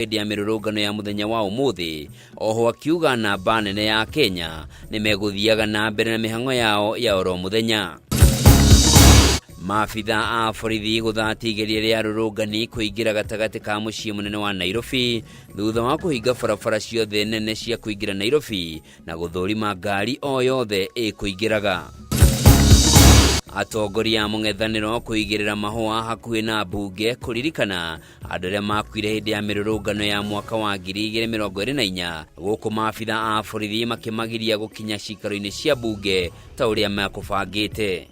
Hĩndĩ ya mĩrũrũngano ya mũthenya wa ũmũthĩ. Oho akiuga namba nene ya Kenya nĩ megũthiaga na mbere na mĩhang'o yao ya oro mũthenya. Maabitha a borithi gũthatia igeria rĩa arũrũngani kũingĩra gatagatĩ ka mũciĩ mũnene wa Nairobi thutha wa kũhinga barabara ciothe nene cia kũingĩra Nairobi na gũthũrima ngari o yothe ĩkũingĩraga. Atongoria a mũng'ethanĩro kũigĩrĩra mahũa hakuhĩ na mbunge kũririkana andũ arĩa makuire hĩndĩ ya mĩrũrũngano ya mwaka wa 2024, gũkũ maabitha a borithi makĩmagiria gũkinya cikaro-inĩ cia mbunge ta ũrĩa mekũbangĩte.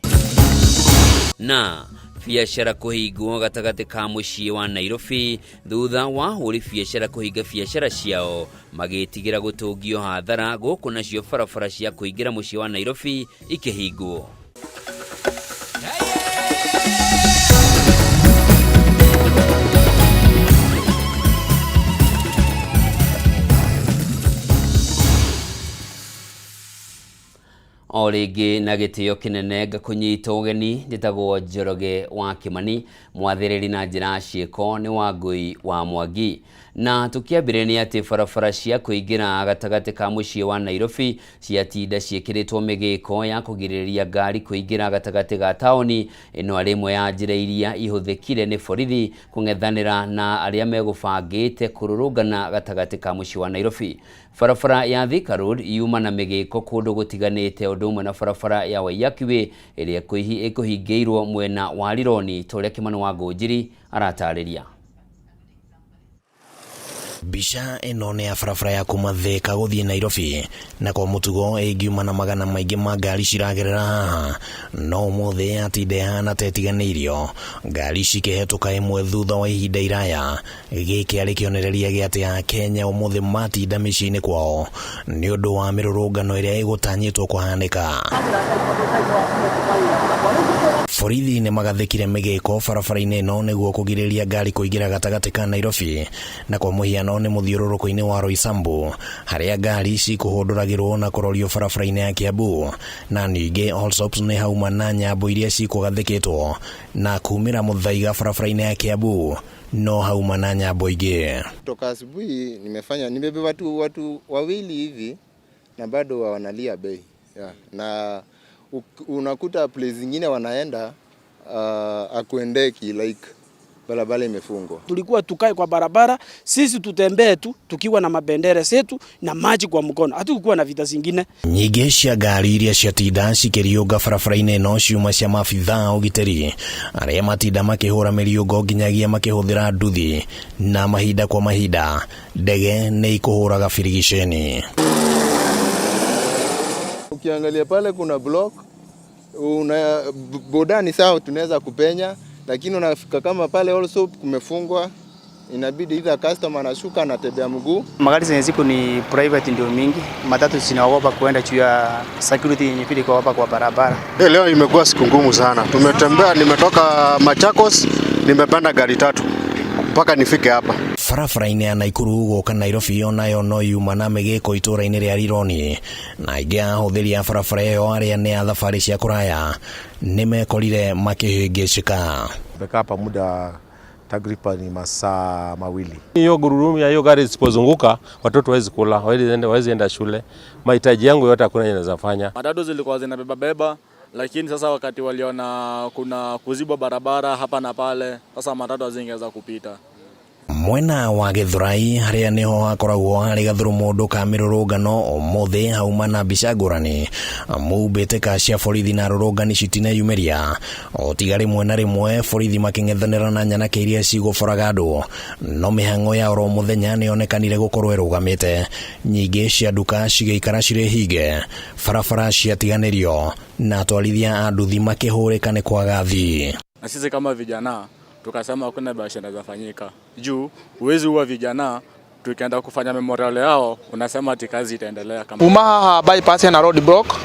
Na biacara kũhingwo gatagatĩ ka mũciĩ wa Nairobi thutha wa ahũri biacara kũhinga biacara ciao magĩtigĩra gũtũngio hathara, gũkũ nacio barabara cia kũingĩra mũciĩ wa Nairobi ikĩhingwo. O rĩngĩ na gĩtĩo kĩnene ngakũnyita ũgeni, njĩtagwo Njoroge wa Kĩmani, mwathĩrĩri na njĩra ya ciĩko nĩ Wangũi wa Mwangi. Na tũkĩambĩrĩria nĩ atĩ barabara cia kũingĩra gatagatĩ ka mũciĩ wa Nairobi ciatinda ciĩkĩrĩtwo mĩgĩko ya kũgirĩrĩria ngari kũingĩra gatagatĩ ga taũni ĩno, arĩ ĩmwe ya njĩra iria ihũthĩkire nĩ borithi kũng'ethanĩra na arĩa megũbangĩte kũrũrũngana gatagatĩ ka mũciĩ wa Nairobi. Barabara ya Thika Road yuma na mĩgĩko kũndũ gũtiganĩte ũndũ ũmwe na barabara ya Waiyaki Way ĩrĩa ĩkũhingĩirwo mwena wa Rironi ta ũrĩa Kĩmani wa Ngũnjiri aratarĩria. Mbica ĩno nĩ ya barabara ya kuma Thika gũthiĩ Nairobi, na kwa mũtugo ĩngiuma na magana maingĩ ma ngari ciragerera haha, no ũmũthĩ yatinda ĩhana ta ĩtiganĩirio, ngari cikĩhetũka ĩmwe thutha wa ihinda iraya. Gĩkĩ arĩ kĩonereria gĩa atĩ Akenya ũmũthĩ matinda mĩciĩ-inĩ kwao nĩ ũndũ wa mĩrũrũngano ĩrĩa ĩgũtanyĩtwo kũhanĩka. Borithi nĩ magathĩkire mĩgĩko barabara-inĩ ĩno nĩguo kũgirĩrĩria ngari kũingĩra gatagatĩ ka Nairobi, na kwa mũhiano nĩ mũthiũrũrũko-inĩ wa Roysambu harĩa ngari cikũhũndũragĩrwo na kũrorio barabara-inĩ ya Kiambu, na ningĩ Allsops nĩ hauma na nyambo iria cikũgathĩkĩtwo na kumĩra Muthaiga barabara-inĩ ya Kiambu no hauma na nyambo ingĩ. Toka asubuhi nimefanya, nimebeba tu watu wawili hivi na bado wanalia bei, yeah. Na unakuta place zingine wanaenda akuendeki, like barabara imefungwa. Tulikuwa tukae kwa barabara, sisi tutembee tu tukiwa na mabendera zetu na maji kwa mkono, hatukuwa na vita zingine. Nyingĩ cia ngari iria ciatinda cikĩriũnga barabara-inĩ ĩno ciuma cia maabitha a ũgitĩri arĩa matinda makĩhũra mĩriũngo nginyagia makĩhũthĩra nduthi, na mahinda kwa mahinda ndege nĩ ikũhũraga birigiceni. Ukiangalia pale kuna block, una boda ni sawa tunaweza kupenya, lakini unafika kama pale also kumefungwa, inabidi either customer anashuka anatembea mguu. Magari zenye ziko ni private ndio mingi, matatu zinaogopa kuenda juu ya security yenye vile iko hapa kwa barabara. Hey, leo imekuwa siku ngumu sana. Tumetembea, nimetoka Machakos, nimepanda gari tatu mpaka nifike hapa. Barabara-inĩ ya Naikuru gũka Nairobi onayo no yuma na mĩgĩko itũũra-inĩ rĩa Rironi, na aingĩ a ahũthĩri a barabara ĩyo arĩa nĩ a thabarĩ cia kũraya nĩ mekorire makĩhĩngĩcĩka. Tumekaa hapa muda takriban masaa 2. Hiyo gurudumu ya hiyo gari isipozunguka watoto hawezi kula, hawezi enda shule. Mahitaji yangu yote hakuna yenye naweza fanya. Matatu zilikuwa zinabeba beba, lakini sasa wakati waliona kuna kuzibwa barabara hapa na pale, sasa matatu hazingeweza kupita. Mwena wa Githurai harĩa nĩho hakoragwo harĩ gathurũmũndũ ka mĩrũrũngano ũmũthĩ hauma na mbica ngũrani, amu mbĩtĩka cia borithi na arũrũngani citineyumĩria o tiga rĩmwe na rĩmwe borithi makĩng'ethanĩra na nyanake iria cigũboraga andũ, no mĩhang'o ya oro mũthenya nĩyonekanire gũkorwo ĩrũgamĩte, nyingĩ cia nduka cigĩikara cirĩ hinge, barabara ciatiganĩrio na atwarithia a nduthi makĩhũrĩka nĩ kwaga athii. Na sisi kama vijana tukasema hakuna biashara zafanyika juu huwezi uwa vijana, tukienda kufanya memorial yao unasema ati kazi itaendelea kama kuma haha bypass na road block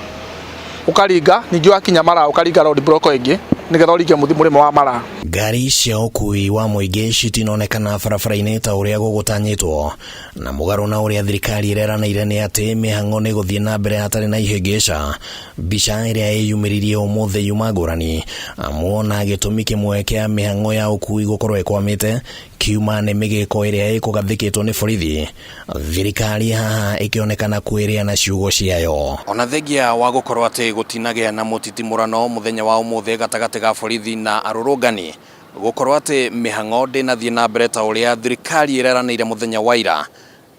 ukaringa ningĩ wakinya mara ukaringa road block ĩngĩ. Nigetha ũringe mũrĩmo wa Mara. Ngari cia ũkuui wa mũingĩ citinonekana barabara-inĩ ta ũrĩa gũgũtanyĩtwo, na mũgarũ na ũrĩa thirikari ĩreranĩire nĩ atĩ mĩhang'o nĩ gũthiĩ na mbere hatarĩ na ihĩngĩca. Mbica ĩrĩa ĩyumĩririe ũmũthĩ yuma ngũrani, amu ona gĩtũmi kĩmwe kĩa mĩhang'o ya ũkuui gũkorwo ĩkwamĩte kiuma nĩ mĩgĩko ĩrĩa ĩkũgathĩkĩtwo nĩ borithi, thirikari haha ĩkĩonekana kwĩrĩa na ciugo ciayo. Ona thengia wa gũkorwo atĩ gũtinagĩa na mũtitimũrano mũthenya wa ũmũthĩ gatagatĩ ga borithi na arũrũngani, gũkorwo atĩ mĩhang'o ndĩnathiĩ na mbere ta ũrĩa thirikari ĩreranĩire mũthenya wa ira,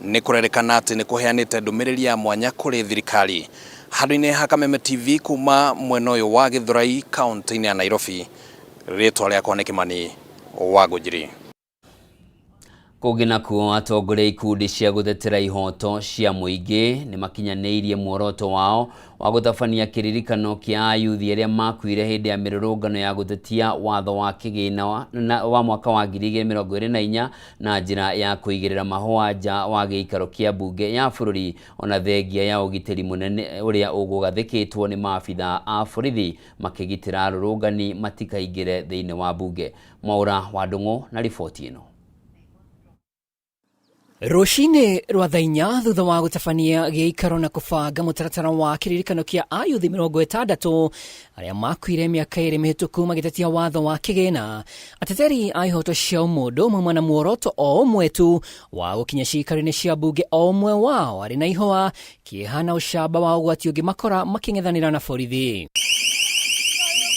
nĩ kũrerĩkana atĩ nĩ kũheanĩte ndũmĩrĩri ya mwanya kũrĩ thirikari. Handũ-inĩ ha Kameme TV kuma mwena ũyũ wa Gĩthũrai kaunti-inĩ ya Nairobi, rĩtwa rĩakwa nĩ Kĩmani wa Ngũnjiri. Kũngĩ nakuo, atongoria ikundi cia gũtetera ihoto cia mũingĩ nĩ makinyanĩirie muoroto wao wa gũtabania kĩririkano kĩa ayuthi arĩa makuire hĩndĩ ya mĩrũrũngano ya gũtetia watho wa kĩgĩna wa mwaka wa 2024 na njĩra ya kũigĩrĩra mahũa nja wa gĩikaro kĩa mbunge ya bũrũri, ona thengia ya ũgitĩri mũnene ũrĩa ũgũgathĩkĩtwo nĩ maabitha a borithi makĩgitĩra arũrũngani matikaingĩre thĩinĩ wa mbunge. Mwaũra wa Ndũng'ũ na riboti ĩno. Rũcinĩ rwa thaa 4 thutha wa gũtabania gĩikaro na kũbanga mũtaratara wa kĩririkano kĩa ayuthi 60 arĩa makuire mĩaka 2 mĩhĩtũku magĩtetia watho wa kĩgĩna, ateteri a ihoto cia ũmũndũ mauma na muoroto o ũmwe tu wa gũkinya ciikaro-inĩ cia mbunge, o ũmwe wao arĩ na ihũa, kĩeha na ũcamba wa ũgwati ũngĩmakora makĩng'ethanĩra na borithi.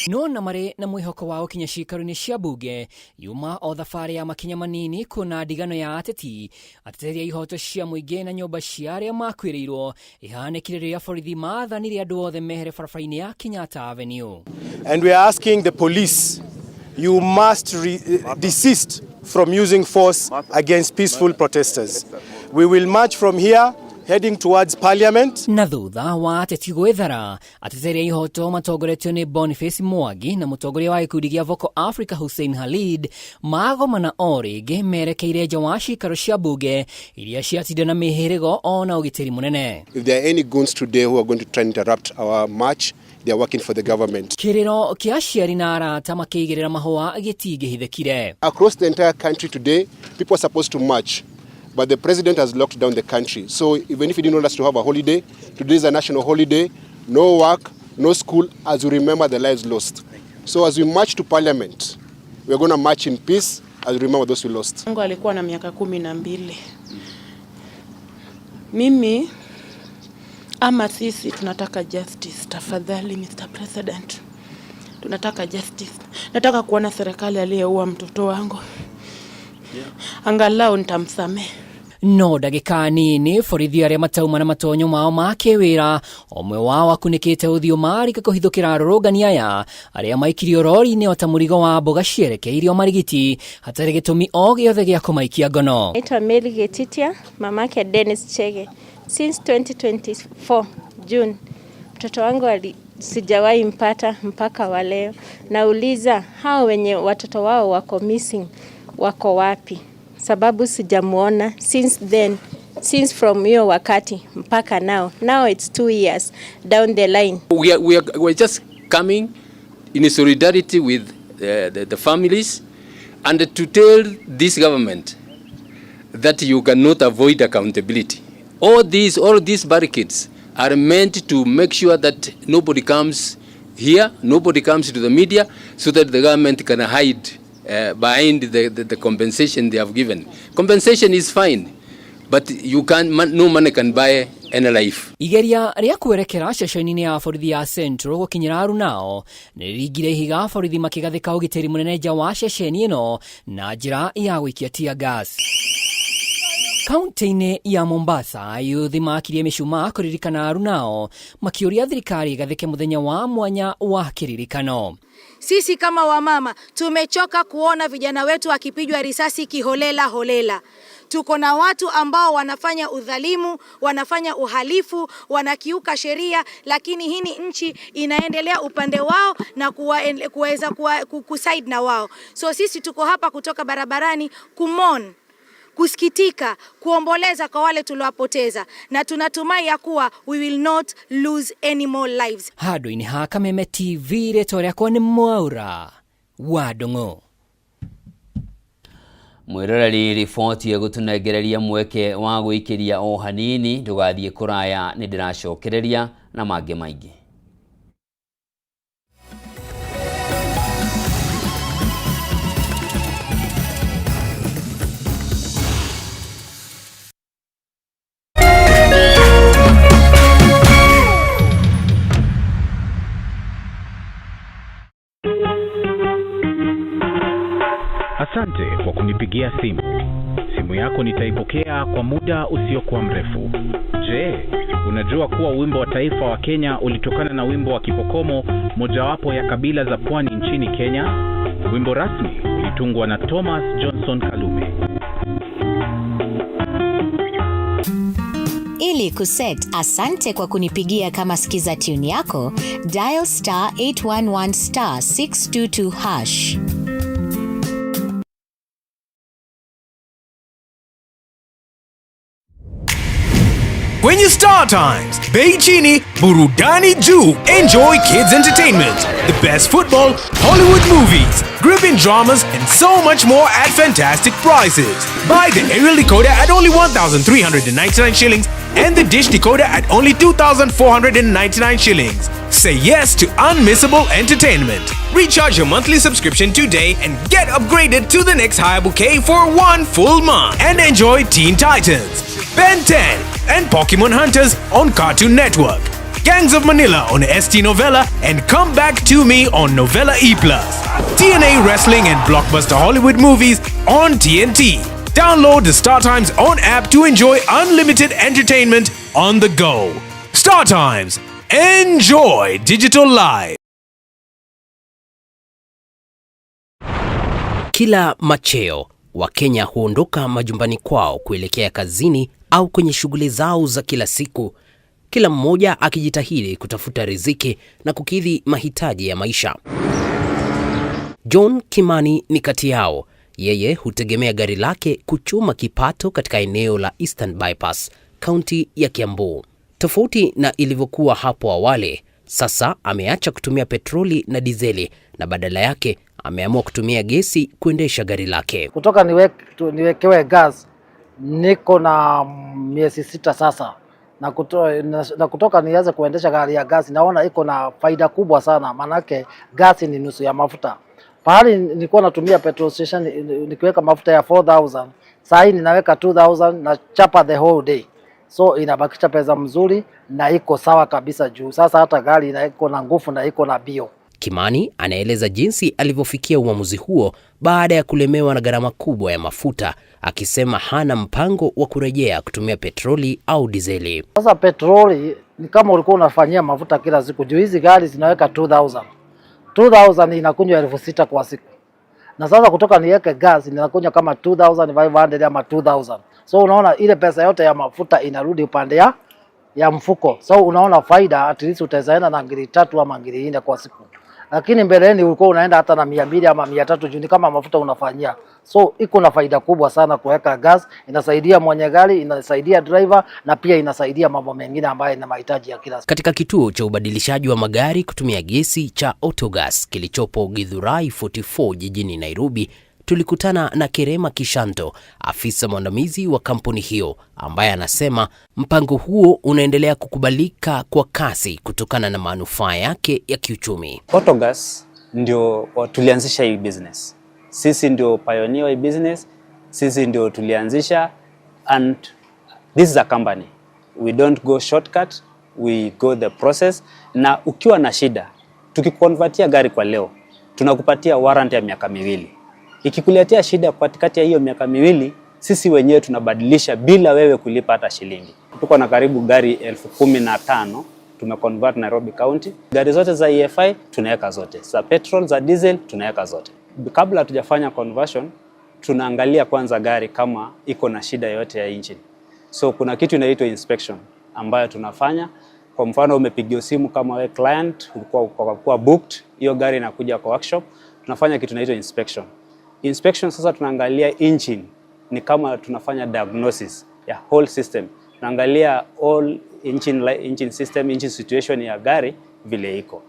No na marĩ na mwĩhoko wa gũkinya ciikaro-inĩ cia mbunge, yuma o thabarĩ ya makinya manini kuona ndigano ya ateti, ateteri a ihoto cia mũingĩ na nyũmba cia arĩa makuĩrĩirwo ihanĩkire rĩrĩa borithi maathanire andũ othe mehere barabara-inĩ ya Kenyatta Avenue. And we are asking the police, you must desist from using force against peaceful protesters. We will march from here heading towards Parliament. Na thutha wa ateti gwĩthara, ateteri a ihoto matongoretio nĩ Boniface Mwangi na mũtongoria wa gĩkundi gĩa Vocal Africa Hussein Khalid magomana o rĩngĩ merekeire nja wa ciikaro cia mbunge iria ciatinda na mĩhĩrĩgo ona ũgitĩri mũnene. If there are any goons today who are going to try and interrupt our march, they are working for the government. Kĩrĩro kĩa aciari na arata makĩigĩrĩra mahũa gĩtingĩhithĩkire. Across the entire country today, people are supposed to march, but the president has locked down the country. So even if he didn't want us to have a holiday, today is a national holiday, no work, no school, as we remember the lives lost. So as we march to Parliament, we are going to march in peace as we remember those we lost. Mungu alikuwa na miaka 12. Mimi ama sisi tunataka justice, tafadhali Mr. President. Tunataka justice. Nataka kuona serikali aliyeua mtoto wangu. Angalau nitamsamehe. No ndagĩka nini borithi arĩa matauma na matonyo mao ma kĩwĩra, ũmwe wao akunĩkĩte ũthiũ, marika kũhithũkĩra arũrũngani aya arĩa maikirio rori-inĩ o ta mũrigo wa mboga cierekeirio Marigiti hatarĩ gĩtũmi o gĩothe gĩa kũmaikia ngono. Naitwa Mary Getitia, mamake Dennis Chege. Since 2024 June, mtoto wangu sijawahi mpata mpaka wa leo. Nauliza hao wenye watoto wao wako missing wako wapi? Sababu sijamuona since then, since from hiyo wakati mpaka now. Now it's 2 years down the line. We are just coming in solidarity with the families and to tell this government that you cannot avoid accountability. All these barricades are meant to make sure that nobody comes here, nobody comes to the media, so that the government can hide behind the compensation they have given. Compensation is fine, but you can, no money can buy any life. Igeria rĩa kwerekera ceceni-inĩ ya borithi ya Central gũkinyĩra arunao nĩ rĩringire ihiga, borithi makĩgathĩka ũgitĩri mũnene nja wa ceceni ĩno na njĩra ya gũikia tear gas. Kaunti-inĩ ya Mombasa, yuthi makirie mĩcumaa kũririkana arunao makĩũria thirikari ĩgathĩke mũthenya wa mwanya wa kĩririkano. Sisi kama wamama tumechoka kuona vijana wetu wakipigwa risasi kiholela holela. Tuko na watu ambao wanafanya udhalimu, wanafanya uhalifu, wanakiuka sheria, lakini hii ni nchi inaendelea upande wao na kuweza kusaid na wao. So sisi tuko hapa kutoka barabarani kumourn, kusikitika, kuomboleza kwa wale tuliowapoteza, na tunatumai ya kuwa we will not lose any more lives. Handũ-inĩ ha Kameme TV, rĩtwa rĩakwa nĩ Mwaura wa Ndung'u. Mwiroreri, riboti ĩgũtũnengereria mweke wa gwĩikĩria o hanini, ndũgathiĩ kũraya, nĩ ndĩracokereria na mangĩ maingĩ. Asante kwa kunipigia simu. Simu yako nitaipokea kwa muda usiokuwa mrefu. Je, unajua kuwa wimbo wa taifa wa Kenya ulitokana na wimbo wa Kipokomo, mojawapo ya kabila za pwani nchini Kenya? Wimbo rasmi ulitungwa na Thomas Johnson Kalume. Ili kuset asante kwa kunipigia kama skiza tune yako, dial star 811 star 622 hash. Kwenye Star Times, bei chini, burudani juu. Enjoy kids entertainment, the best football, Hollywood movies, gripping dramas, and so much more at fantastic prices. Buy the aerial decoder at only 1,399 shillings and the dish decoder at only 2,499 shillings. Say yes to unmissable entertainment. Recharge your monthly subscription today and get upgraded to the next higher bouquet for one full month. And enjoy Teen Titans, Ben 10, and Pokemon Hunters on Cartoon Network, Gangs of Manila on ST Novella, and Come Back to Me on Novella E+. TNA Wrestling and Blockbuster Hollywood movies on TNT. Download the Star Times own app to enjoy unlimited entertainment on the go. Star Times. Enjoy digital life. Kila macheo, Wakenya huondoka majumbani kwao kuelekea kazini au kwenye shughuli zao za kila siku, kila mmoja akijitahidi kutafuta riziki na kukidhi mahitaji ya maisha. John Kimani ni kati yao. Yeye hutegemea gari lake kuchuma kipato katika eneo la Eastern Bypass, kaunti ya Kiambu. Tofauti na ilivyokuwa hapo awali, sasa ameacha kutumia petroli na dizeli na badala yake ameamua kutumia gesi kuendesha gari lake. Kutoka niwekewe gas niko na miezi 6 sasa, na kutoka nianze kuendesha gari ya gas, naona iko na faida kubwa sana, manake gasi ni nusu ya mafuta. Pahali nilikuwa natumia petrol station nikiweka mafuta ya 4000, saa hii ninaweka 2000 na chapa the whole day. So inabakisha pesa mzuri na iko sawa kabisa juu sasa hata gari iko na nguvu na iko na bio. Kimani anaeleza jinsi alivyofikia uamuzi huo baada ya kulemewa na gharama kubwa ya mafuta, akisema hana mpango wa kurejea kutumia petroli au dizeli. Sasa petroli ni kama ulikuwa unafanyia mafuta kila siku, juu hizi gari zinaweka 2000. 2000 inakunywa 6000 kwa siku. Na sasa kutoka niweke gas ninakunywa kama 2500 ama 2000. So unaona ile pesa yote ya mafuta inarudi upande ya mfuko. So unaona faida, at least utaenda na ngiri 3 ama ngiri 4 kwa siku. Lakini mbeleni ulikuwa unaenda hata na 200 ama 300 juu ni kama mafuta unafanyia. So iko na faida kubwa sana kuweka gas, inasaidia mwenye gari, inasaidia driver na pia inasaidia mambo mengine ambayo ina mahitaji ya kila siku. Katika kituo cha ubadilishaji wa magari kutumia gesi cha Autogas kilichopo Githurai 44 jijini Nairobi, tulikutana na Kerema Kishanto, afisa mwandamizi wa kampuni hiyo, ambaye anasema mpango huo unaendelea kukubalika kwa kasi kutokana na manufaa yake ya kiuchumi. Autogas ndio tulianzisha hii business. Sisi ndio pioneer wa hii business, sisi ndio tulianzisha, and this is a company. We don't go shortcut, we go the process. Na ukiwa na shida, tukikonvertia gari kwa leo, tunakupatia warranty ya miaka 2. Ikikuletea shida katikati ya hiyo miaka 2, sisi wenyewe tunabadilisha bila wewe kulipa hata shilingi. Tuko na karibu gari 15,000 tumeconvert Nairobi County. Gari zote za EFI tunaweka zote, za petrol, za diesel tunaweka zote. Kabla hatujafanya conversion, tunaangalia kwanza gari kama iko na shida yote ya engine. So kuna kitu inaitwa inspection ambayo tunafanya. Kwa mfano umepigiwa simu kama we client, ulikuwa booked, hiyo gari inakuja kwa workshop, tunafanya kitu inaitwa inspection. Inspection sasa tunaangalia engine ni kama tunafanya diagnosis ya whole system, tunaangalia all engine, engine system, engine situation ya gari vile iko.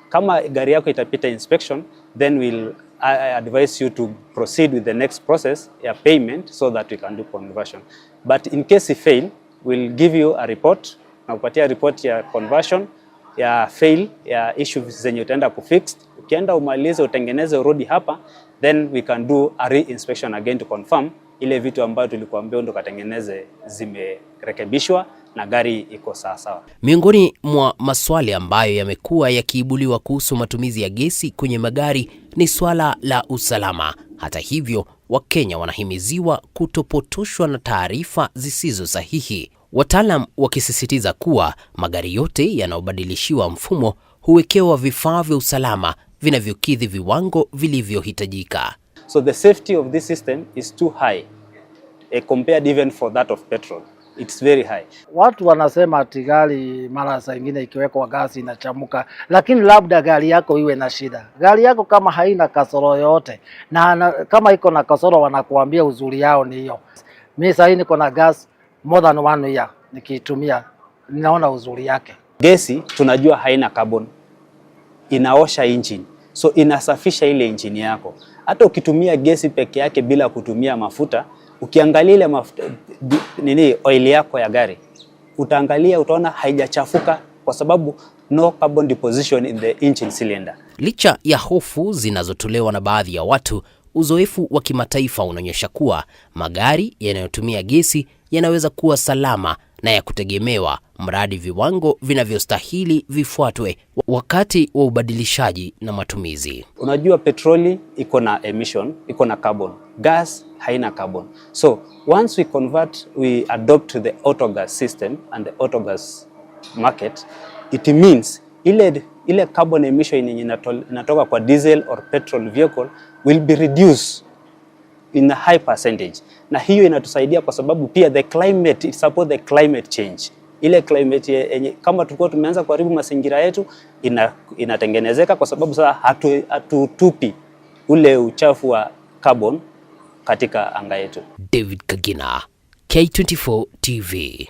Kama gari yako itapita inspection, then we'll I advise you to proceed with the next process ya payment so that we can do conversion. But in case you fail, we'll give you a report na kupatia report ya conversion ya fail ya issue zenye utaenda kufix. Ukienda umalize utengeneze urudi hapa, then we can do a re-inspection again to confirm ile vitu ambayo tulikuambia ndo katengeneze zimerekebishwa na gari iko sawa sawa. Miongoni mwa maswali ambayo yamekuwa yakiibuliwa kuhusu matumizi ya gesi kwenye magari ni swala la usalama. Hata hivyo, Wakenya wanahimiziwa kutopotoshwa na taarifa zisizo sahihi, wataalam wakisisitiza kuwa magari yote yanayobadilishiwa mfumo huwekewa vifaa vya usalama vinavyokidhi viwango vilivyohitajika. So the safety of this system is too high compared even for that of petrol. It's very high. Watu wanasema ati gari mara saa ingine ikiwekwa gasi inachamuka, lakini labda gari yako iwe na shida. Gari yako kama haina kasoro yoyote na kama iko na kasoro wanakuambia uzuri yao ni hiyo. Mi sahii niko na gas more than one year nikiitumia, ninaona uzuri yake. Gesi tunajua haina carbon, inaosha engine, so inasafisha ile engine yako. Hata ukitumia gesi peke yake bila kutumia mafuta, ukiangalia ile mafuta, nini oil yako ya gari, utaangalia utaona haijachafuka kwa sababu no carbon deposition in the engine cylinder. Licha ya hofu zinazotolewa na baadhi ya watu, uzoefu wa kimataifa unaonyesha kuwa magari yanayotumia gesi yanaweza kuwa salama na ya kutegemewa mradi viwango vinavyostahili vifuatwe wakati wa ubadilishaji na matumizi. Unajua petroli iko na emission, iko na carbon. Gas haina carbon. So once we convert, we adopt the autogas system and the autogas market, it means ile carbon emission yenye inatoka kwa diesel or petrol vehicle will be reduced in a high percentage, na hiyo inatusaidia kwa sababu pia the climate, it support the climate change. Ile climate yenye kama tulikuwa tumeanza kuharibu mazingira yetu inatengenezeka kwa sababu sasa hatutupi ule uchafu wa carbon katika anga yetu. David Kagina, K24 TV.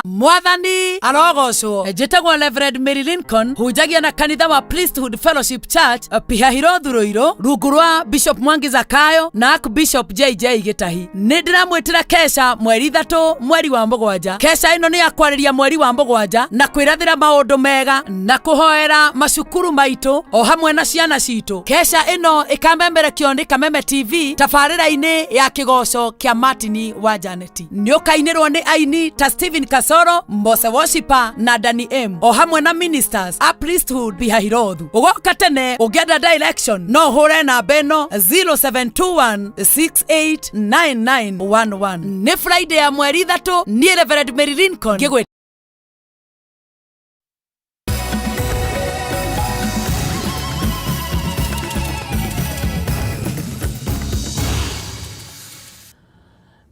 Mwathani arogocwo. Njĩtagwo Reverend Mary Lincoln, hunjagia na kanitha wa Priesthood Fellowship Church Pihahirothu Ruiru, rungu rwa Bishop Mwangi Zakayo na Archbishop JJ Gĩtahi. Nĩ ndĩramwĩtĩra kesha mweri 3 mweri wa 7. Kesha ĩno nĩ ya kwarĩria mweri wa 7 na kwĩrathĩra maũndũ mega na kũhoera macukuru maitũ o hamwe na ciana citũ. Kesha ĩno ĩkamemerekio nĩ Kameme TV tabarĩra-inĩ ya kĩgoco kĩa Martin wa Janeti. Nĩ ũkainĩrwo nĩ aini ta Stephen Kasoro, Mose Worshiper na Danny M o hamwe na ministers a Priesthood Pihahirothu. Ũgoka tene ũngĩenda direction no ũhũre namba ĩno 0721689911. Nĩ Friday ya mweri 3 niĩ Reverend Mary Lincoln ngĩgwĩ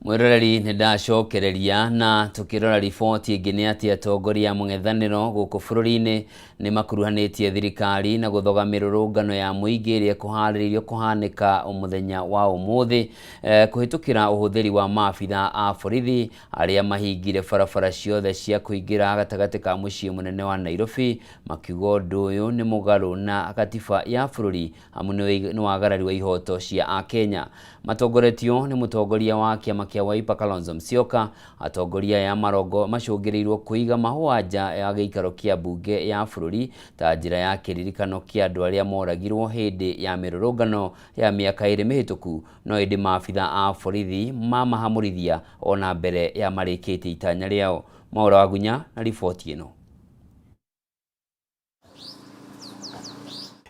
Mwiroreri nĩ ndacokereria na tukirora riboti ĩngĩ nĩ atĩ atongoria a mũng'ethanĩro gũkũ bũrũri-inĩ nĩ makuruhanĩtie thirikari na gũthoga mĩrũrũngano ya mũingĩ ĩrĩa ĩkũharĩrĩirio kũhanĩka mũthenya wa ũmũthĩ kũhĩtũkĩra ũhũthĩri wa maabitha a borithi arĩa mahingire barabara ciothe cia kũingĩra gatagatĩ ka mũciĩ mũnene wa Nairobi, makiuga ũndũ ũyũ nĩ mũgarũ na gatiba ya bũrũri amu nĩ wagarari wa ihoto cia Akenya. Matongoretio nĩ mũtongoria wa kĩama kĩa Wiper Kalonzo Musyoka, atongoria aya marongo macũngĩrĩirwo kũiga mahũa nja ya gĩikaro kĩa mbunge ya bũrũri ta njĩra ya kĩririkano kĩa andũ arĩa moragirwo hĩndĩ ya mĩrũrũngano ya mĩaka 2 mĩhĩtũku, no ĩndĩ maabitha a borithi mamahamũrithia ona mbere ya marĩkĩtie itanya rĩao. Maura Wagunya na riboti ĩno.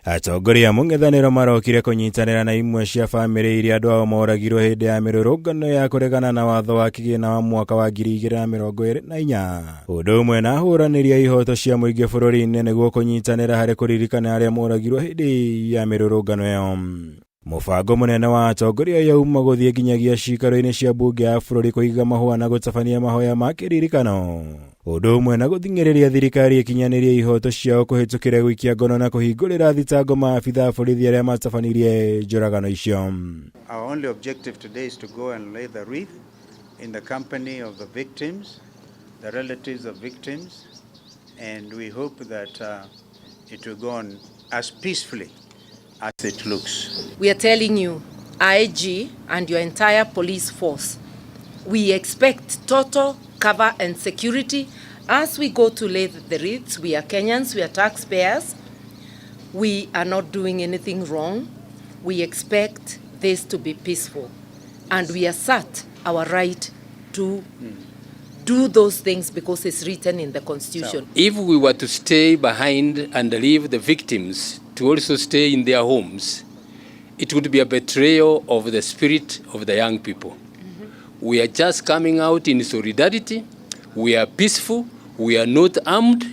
Atongoria a mũng'ethanĩro marokire kũnyitanĩra na imwe cia bamĩrĩ iria andũ ao moragirwo hĩndĩ ya mĩrũrũngano ya kũregana na watho wa kĩgĩna wa mwaka wa 2024. Ũndũ ũmwe na ahũranĩri a ihoto cia mũingĩ bũrũri-inĩ nĩguo kũnyitanĩra harĩ kũririkana arĩa moragirwo hĩndĩ ya mĩrũrũngano ĩyo. Mũbango mũnene wa atongoria aya uma gũthiĩ nginyagia ciikaro-inĩ cia mbunge ya bũrũri kũiga mahũa na gũtabania mahoya ma kĩririkano. Ũndũ ũmwe na gũthing'ĩrĩria thirikari ĩkinyanĩrie ihoto ciao kũhĩtũkĩra gũikia ngono na kũhingũrĩra thitango maabitha a borithi arĩa matabanirie njũragano icio. Our only objective today is to go and lay the wreath in the company of the victims, the relatives of victims, and we hope that it will go on as peacefully as it looks. We are telling you, IG and your entire police force, we expect total cover and security as we go to lay the wreaths. We are Kenyans, we are taxpayers. We are not doing anything wrong. We expect this to be peaceful. And we assert our right to do those things because it's written in the Constitution. If we were to stay behind and leave the victims to also stay in their homes, it would be a betrayal of the spirit of the young people. We are just coming out in solidarity. We are peaceful. We are not armed.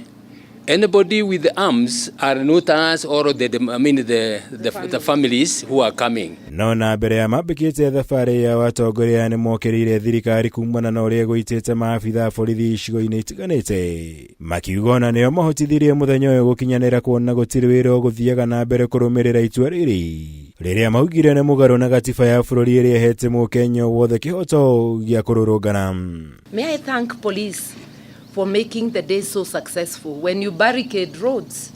Anybody with arms are not us or the I mean the families who are coming. No na mbere ya mambĩkĩte thabarĩ yao, atongoria aya nĩmokĩrĩire thirikari kumana na ũrĩa ĩgũitĩte maabitha a borithi icigo-inĩ itiganĩte, makiuga ona nĩo mahotithirie mũthenya ũyũ gũkinyanĩra, kuona gũtirĩ wĩra ũgũthiaga na mbere kũrũmĩrĩra itua rĩrĩ rĩrĩa maugire nĩ mũgarũ na gatiba ya bũrũri ĩrĩa ĩhete mũkenya wothe kĩhoto gĩa kũrũrũngana. May I thank police for making the day so successful. When you barricade roads,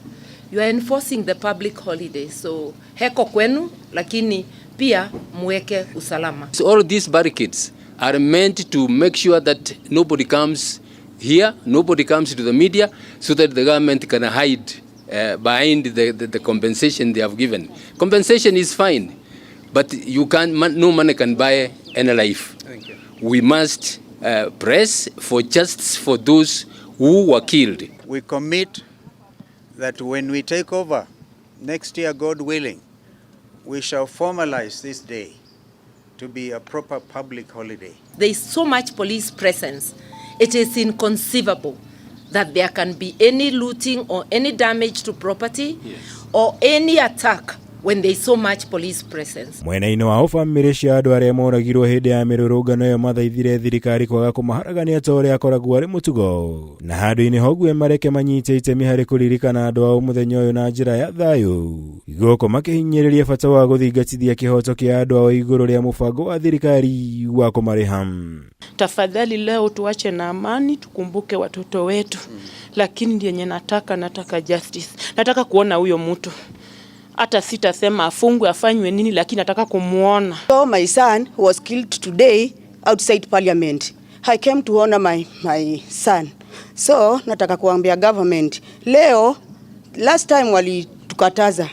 you are enforcing the public holiday. So heko kwenu, lakini pia muweke usalama. So all these barricades are meant to make sure that nobody comes here, nobody comes to the media, so that the government can hide behind the compensation they have given. Compensation is fine, but you can no money can buy any life. Thank you. We must press for justice for those who were killed. We commit that when we take over next year, God willing, we shall formalize this day to be a proper public holiday. There is so much police presence. It is inconceivable that there can be any looting or any damage to property or any attack when there is so much police presence. Mwena-inĩ wao, bamĩrĩ cia andũ arĩa moragirwo hĩndĩ ya mĩrũrũngano ĩyo mathaithire thirikari kwaga kũmaharagania ta ũrĩa akoragwo arĩ mũtugo, na handũ-inĩ hoguo mareke manyite itemi harĩ kũririkana andũ ao mũthenya ũyũ na njĩra ya thayũ, gũkũ makĩhinyĩrĩria bata wa gũthingatithia kĩhoto kĩa andũ ao igũrũ rĩa mũbango wa thirikari wa kũmarĩha. Tafadhali leo tuache na amani, tukumbuke watoto wetu. Lakini yenye nataka justice. Nataka kuona huyo mtu, hata sitasema afungwe afanywe nini, lakini nataka kumuona. So my son was killed today outside parliament. I came to honor my son. So nataka kuambia government leo, last time walitukataza.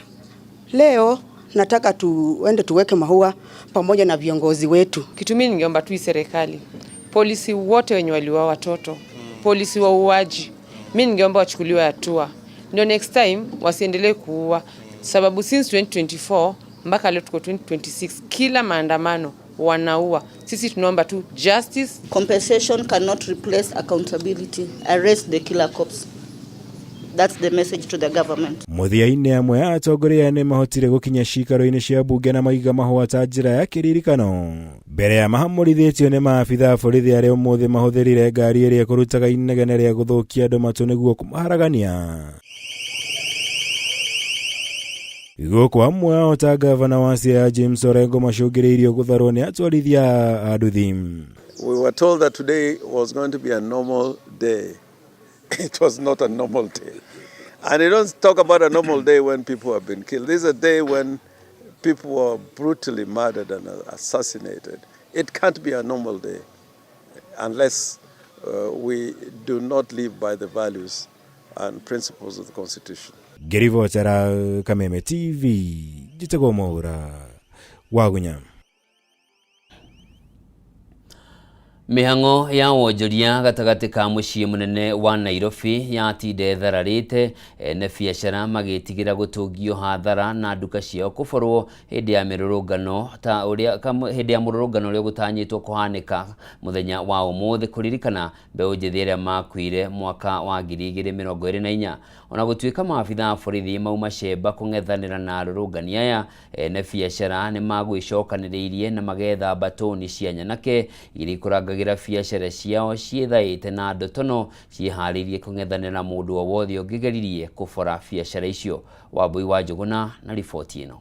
Leo nataka tuende tuweke maua pamoja na viongozi wetu. Kitu mimi ningeomba tu serikali, polisi wote wenye waliua watoto, polisi wauaji, mimi ningeomba wachukuliwe hatua, ndio next time wasiendelee kuua, sababu since 2024 mpaka leo tuko 2026, kila maandamano wanaua. Sisi tunaomba tu justice. Compensation cannot replace accountability. Arrest the killer cops. That's the message to the government. Mũthia-inĩ, amwe a atongoria nĩ mahotire gũkinya ciikaro-inĩ cia mbunge na maiga mahũa ta njĩra ya kĩririkano mbere ya mahamũrithĩtio nĩ maabitha a borithi arĩa ũmũthĩ mahũthĩrire ngari ĩrĩa ĩkũrutaga inegene rĩa gũthũkia andũ matũ nĩguo kũmaharagania. Gũkũ amwe ao ta gavana wa Siaya James Orengo macũngĩrĩirio gũtharwo nĩ atwarithia a nduthi. We were told that today was going to be a normal day. It was not a normal day. And you don't talk about a normal day when people have been killed. This is a day when people were brutally murdered and assassinated. It can't be a normal day unless we do not live by the values and principles of the Constitution. Ngĩribotera Kameme TV, njĩtagwo Mwaũra Wagunya. Mĩhang'o ya wonjoria gatagatĩ ka mũciĩ mũnene wa Nairobi yatinda ĩthararĩte, ene biacara magĩtigĩra gũtũngio hathara na nduka ciao kũborwo hĩndĩ ya mĩrũrũngano ta ũrĩa hĩndĩ ya mũrũrũngano ũrĩa gũtanyĩtwo kũhanĩka mũthenya wa ũmũthĩ kũririkana mbeũ njĩthĩ arĩa makuire mwaka wa 2024. Ona gũtuĩka maabitha a borithi mauma cemba kũng'ethanĩra na arũrũngani aya, ene biacara nĩ magwĩcokanĩrĩirie na magetha mbatũni cia nyanake iria ikũrangagĩra biacara ciao ciĩthaĩte na ndotono ciĩharĩirie kũng'ethanĩra mũndũ o wothe ũngĩgeririe kũbora biacara icio. Wambui wa Njũgũna na riboti ĩno.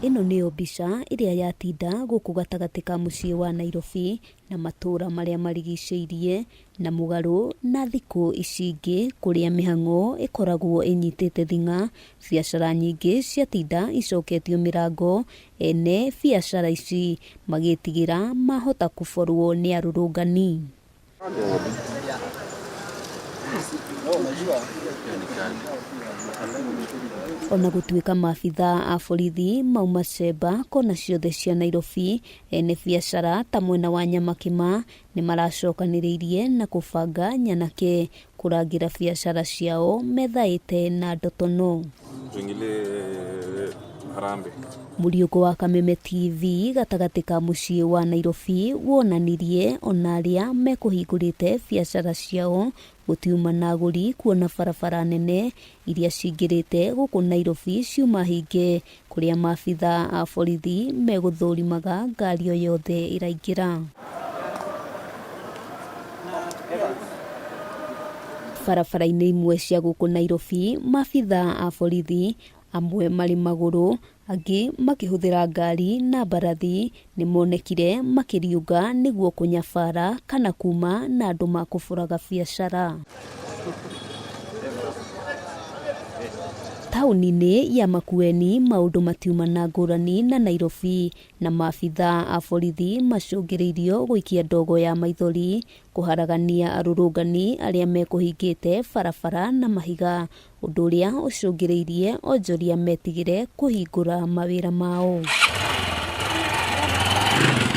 Ĩno nĩyo mbica ĩrĩa yatinda gũkũ gatagatĩ ka mũciĩ wa Nairobi na matũũra marĩa marigicĩirie na mũgarũ na thikũ ici ingĩ kũrĩa mĩhang'o ĩkoragwo ĩnyitĩte thing'a, biacara nyingĩ ciatinda icoketio mĩrango, ene biacara ici magĩtigĩra mahota kũborwo nĩ arũrũngani. Ona gũtuĩka maabitha a borithi mauma cemba kona ciothe cia Nairobi, ene biacara ta mwena wa Nyamakima nĩ maracokanĩrĩirie na kũbanga nyanake kũrangĩra biacara ciao methaĩte na ndotono. Tuingilie harambee. Mũriũko wa Kameme TV gatagatĩ ka mũciĩ wa Nairobi wonanirie ona arĩa mekũhingũrĩte biacara ciao gũtiuma na agũri kuona barabara nene iria cingĩrĩte gũkũ Nairobi ciuma hinge kũrĩa maabitha a borithi megũthũrimaga ngari o yothe ĩraingĩra. Barabara-inĩ imwe cia gũkũ Nairobi, maabitha a borithi amwe marĩ magũrũ, angĩ makĩhũthĩra ngari na mbarathi nĩ monekire makĩriũnga nĩguo kũnyabara kana kuma na andũ makũbũraga biacara. Taũni-inĩ ya Makueni maũndũ matiuma na ngũrani na Nairobi na maabitha a borithi macũngĩrĩirio gũikia ndogo ya maithori kũharagania arũrũngani arĩa mekũhingĩte barabara na mahiga, ũndũ ũrĩa ũcũngĩrĩirie onjoria metigĩre kũhingũra mawĩra mao.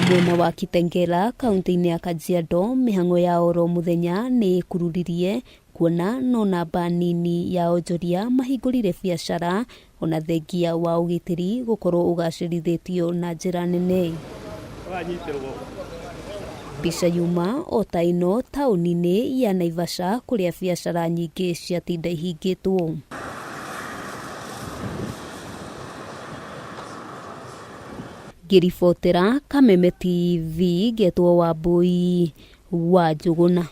Mwena wa Kitengela kaunti-inĩ ya Kajiado mĩhang'o ya oro mũthenya nĩ ĩkururirie kuona no namba nini ya onjoria mahingũrire biacara ona thengia wa ũgitĩri gũkorwo ũgacĩrithĩtio na njĩra nene. Mbica yuma o ta ĩno taũni-inĩ ya Naivasha kũrĩa biacara nyingĩ ciatinda ihingĩtwo. Ngĩribotera Kameme TV ngetwo Wambui wa Njũgũna.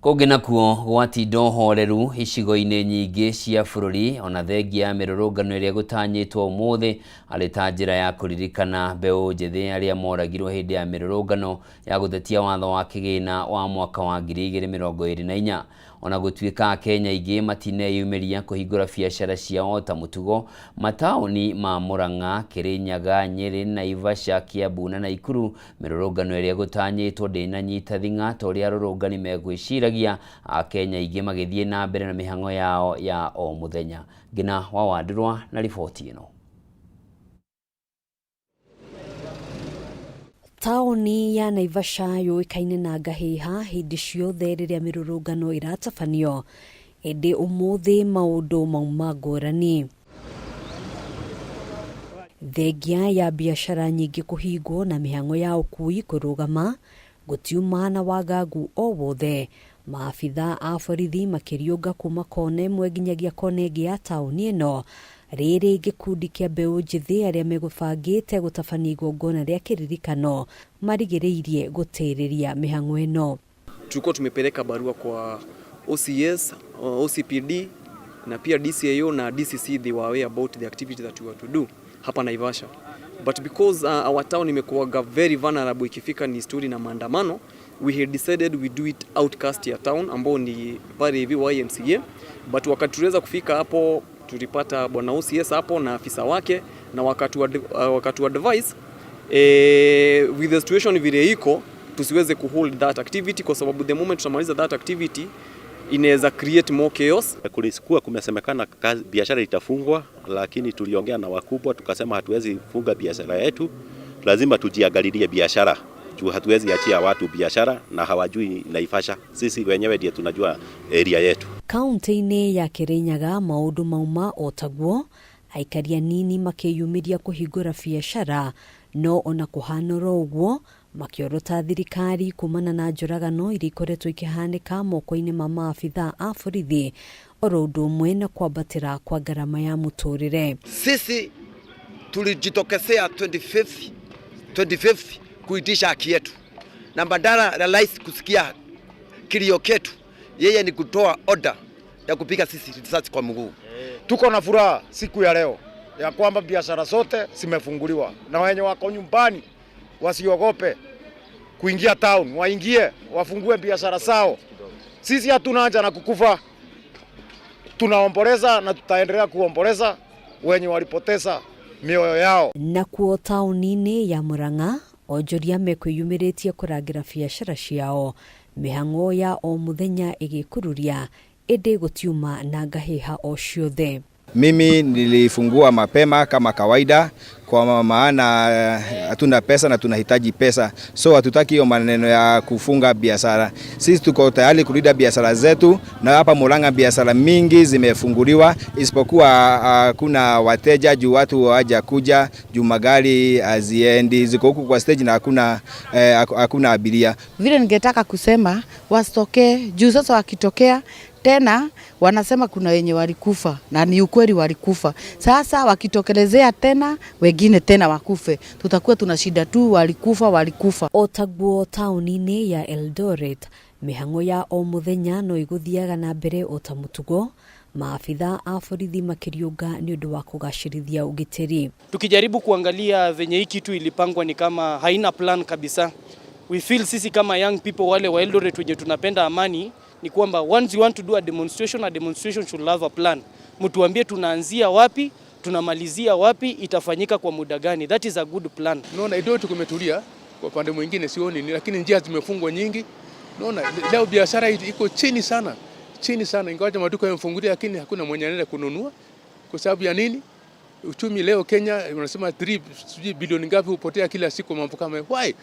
Kũngĩ nakuo gwatinda ũhoreru icigo-inĩ nyingĩ cia bũrũri ona thengia ya mĩrũrũngano ĩrĩa ĩgũtanyĩtwo ũmũthĩ arĩ ta njĩra ya kũririkana mbeũ njĩthĩ arĩa moragirwo hĩndĩ ya mĩrũrũngano ya gũtetia watho wa kĩgĩna wa mwaka wa 2024. Ona gũtuĩka Akenya aingĩ matineyumĩria kũhingũra biacara ciao ta mũtugo, mataũni ma Murang'a, Kirinyaga, Nyeri, Naivasha, Kiambu na Naikuru mĩrũrũngano ĩrĩa ĩgũtanyĩtwo ndĩnanyita thing'a ta ũrĩa arũrũngani megwĩciragia, Akenya aingĩ magĩthiĩ na mbere na mĩhang'o yao ya o mũthenya. Ngina wa Wandũrwa na riboti ĩno. Taũni ya Naivasha yũĩkaine na ngahĩha hĩndĩ ciothe rĩrĩa mĩrũrũngano ĩratabanio, ĩndĩ ũmũthĩ maũndũ mauma ngũrani. Thengia ya biacara nyingĩ kũhingwo na mĩhang'o ya ũkui kũrũgama, gũtiuma na wagagu o wothe. Maabitha a borithi makĩriũnga kuma kona ĩmwe nginyagia kona ĩngĩ ya taũni ĩno. Rĩrĩ gĩkundi kĩa mbeũ njĩthĩ arĩa megũbangĩte gũtabania igongona rĩa kĩririkano marigĩrĩirie gũtĩrĩria mĩhang'o ĩno. Tulikuwa tumepeleka barua kwa OCS, OCPD na pia DCIO na DCC, they were aware about the activity that we were to do hapa Naivasha. But because our town imekuwaga very vulnerable ikifika ni story na maandamano, we had decided we do it outcast ya town ambao ni pale hivi YMCA, but wakati tuliweza kufika hapo tulipata bwana OCS hapo na afisa wake na wakatu advise with the situation vile iko tusiweze kuhold that activity kwa sababu the moment tutamaliza that activity inaweza create more chaos. Kulikuwa kumesemekana biashara itafungwa, lakini tuliongea na wakubwa tukasema hatuwezi funga biashara yetu, lazima tujiangalilie biashara juu hatuwezi achia watu biashara na hawajui Naivasha. Sisi wenyewe ndiye tunajua area yetu. Kaunti-inĩ ya Kirinyaga maũndũ mauma o taguo, aikari anini makĩyumĩria kũhingũra biacara, no ona kũhana oro ũguo Makĩorota thirikari kumana na njũragano iria ikoretwo ikĩhanĩka moko-inĩ ma maabitha a borithi oro ũndũ ũmwe na kwambatĩra kwa ngarama ya mũtũrĩre. Sisi tulijitokezea 25th kuitisha haki yetu, na badala ya rais kusikia kilio ketu, yeye ni kutoa order ya kupiga sisi risasi kwa mguu. Tuko na furaha siku ya leo ya kwamba biashara zote zimefunguliwa na wenye wako nyumbani wasiogope kuingia town, waingie wafungue biashara zao. Sisi hatuna haja na kukufa, tunaomboleza na tutaendelea kuomboleza wenye walipoteza mioyo yao. Nakuo taũni-inĩ ya Murang'a onjoria mekwĩyumĩrĩtie kũrangĩra biacara ciao mĩhang'o ya o mũthenya ĩgĩkururia ĩndĩ gũtiuma na ngahĩha o ciothe. Mimi nilifungua mapema kama kawaida, kwa maana hatuna pesa na tunahitaji pesa, so hatutaki hiyo maneno ya kufunga biashara. Sisi tuko tayari kulinda biashara zetu, na hapa Murang'a biashara mingi zimefunguliwa, isipokuwa kuna wateja juu watu hawajakuja, juu magari haziendi, ziko huku kwa stage na hakuna abiria. Vile ningetaka kusema wasitokee juu sasa wakitokea tena wanasema kuna wenye walikufa na ni ukweli walikufa. Sasa wakitokelezea tena wengine tena wakufe, tutakuwa tuna shida tu, walikufa walikufa. O taguo taũni-inĩ ya Eldoret mĩhang'o ya o mũthenya no ĩgũthiaga na mbere o ta mũtugo, maabitha a borithi makĩriũnga nĩ ũndũ wa kũgacĩrithia ũgitĩri. Tukijaribu kuangalia venye hii kitu ilipangwa ni kama haina plan kabisa. We feel sisi kama young people wale wa Eldoret wenye tunapenda amani ni kwamba once you want to do a demonstration should have a plan. Mtuambie tunaanzia wapi, tunamalizia wapi, itafanyika kwa muda gani. That is a good plan. Naona Eldoret kumetulia, kwa upande mwingine sioni, lakini njia zimefungwa nyingi. Naona leo biashara iko chini sana, chini sana, ingawa maduka yamefunguliwa lakini hakuna mwenye anaenda kununua. Kwa sababu ya nini? Uchumi leo Kenya unasema 3 bilioni ngapi hupotea kila siku, mambo kama why?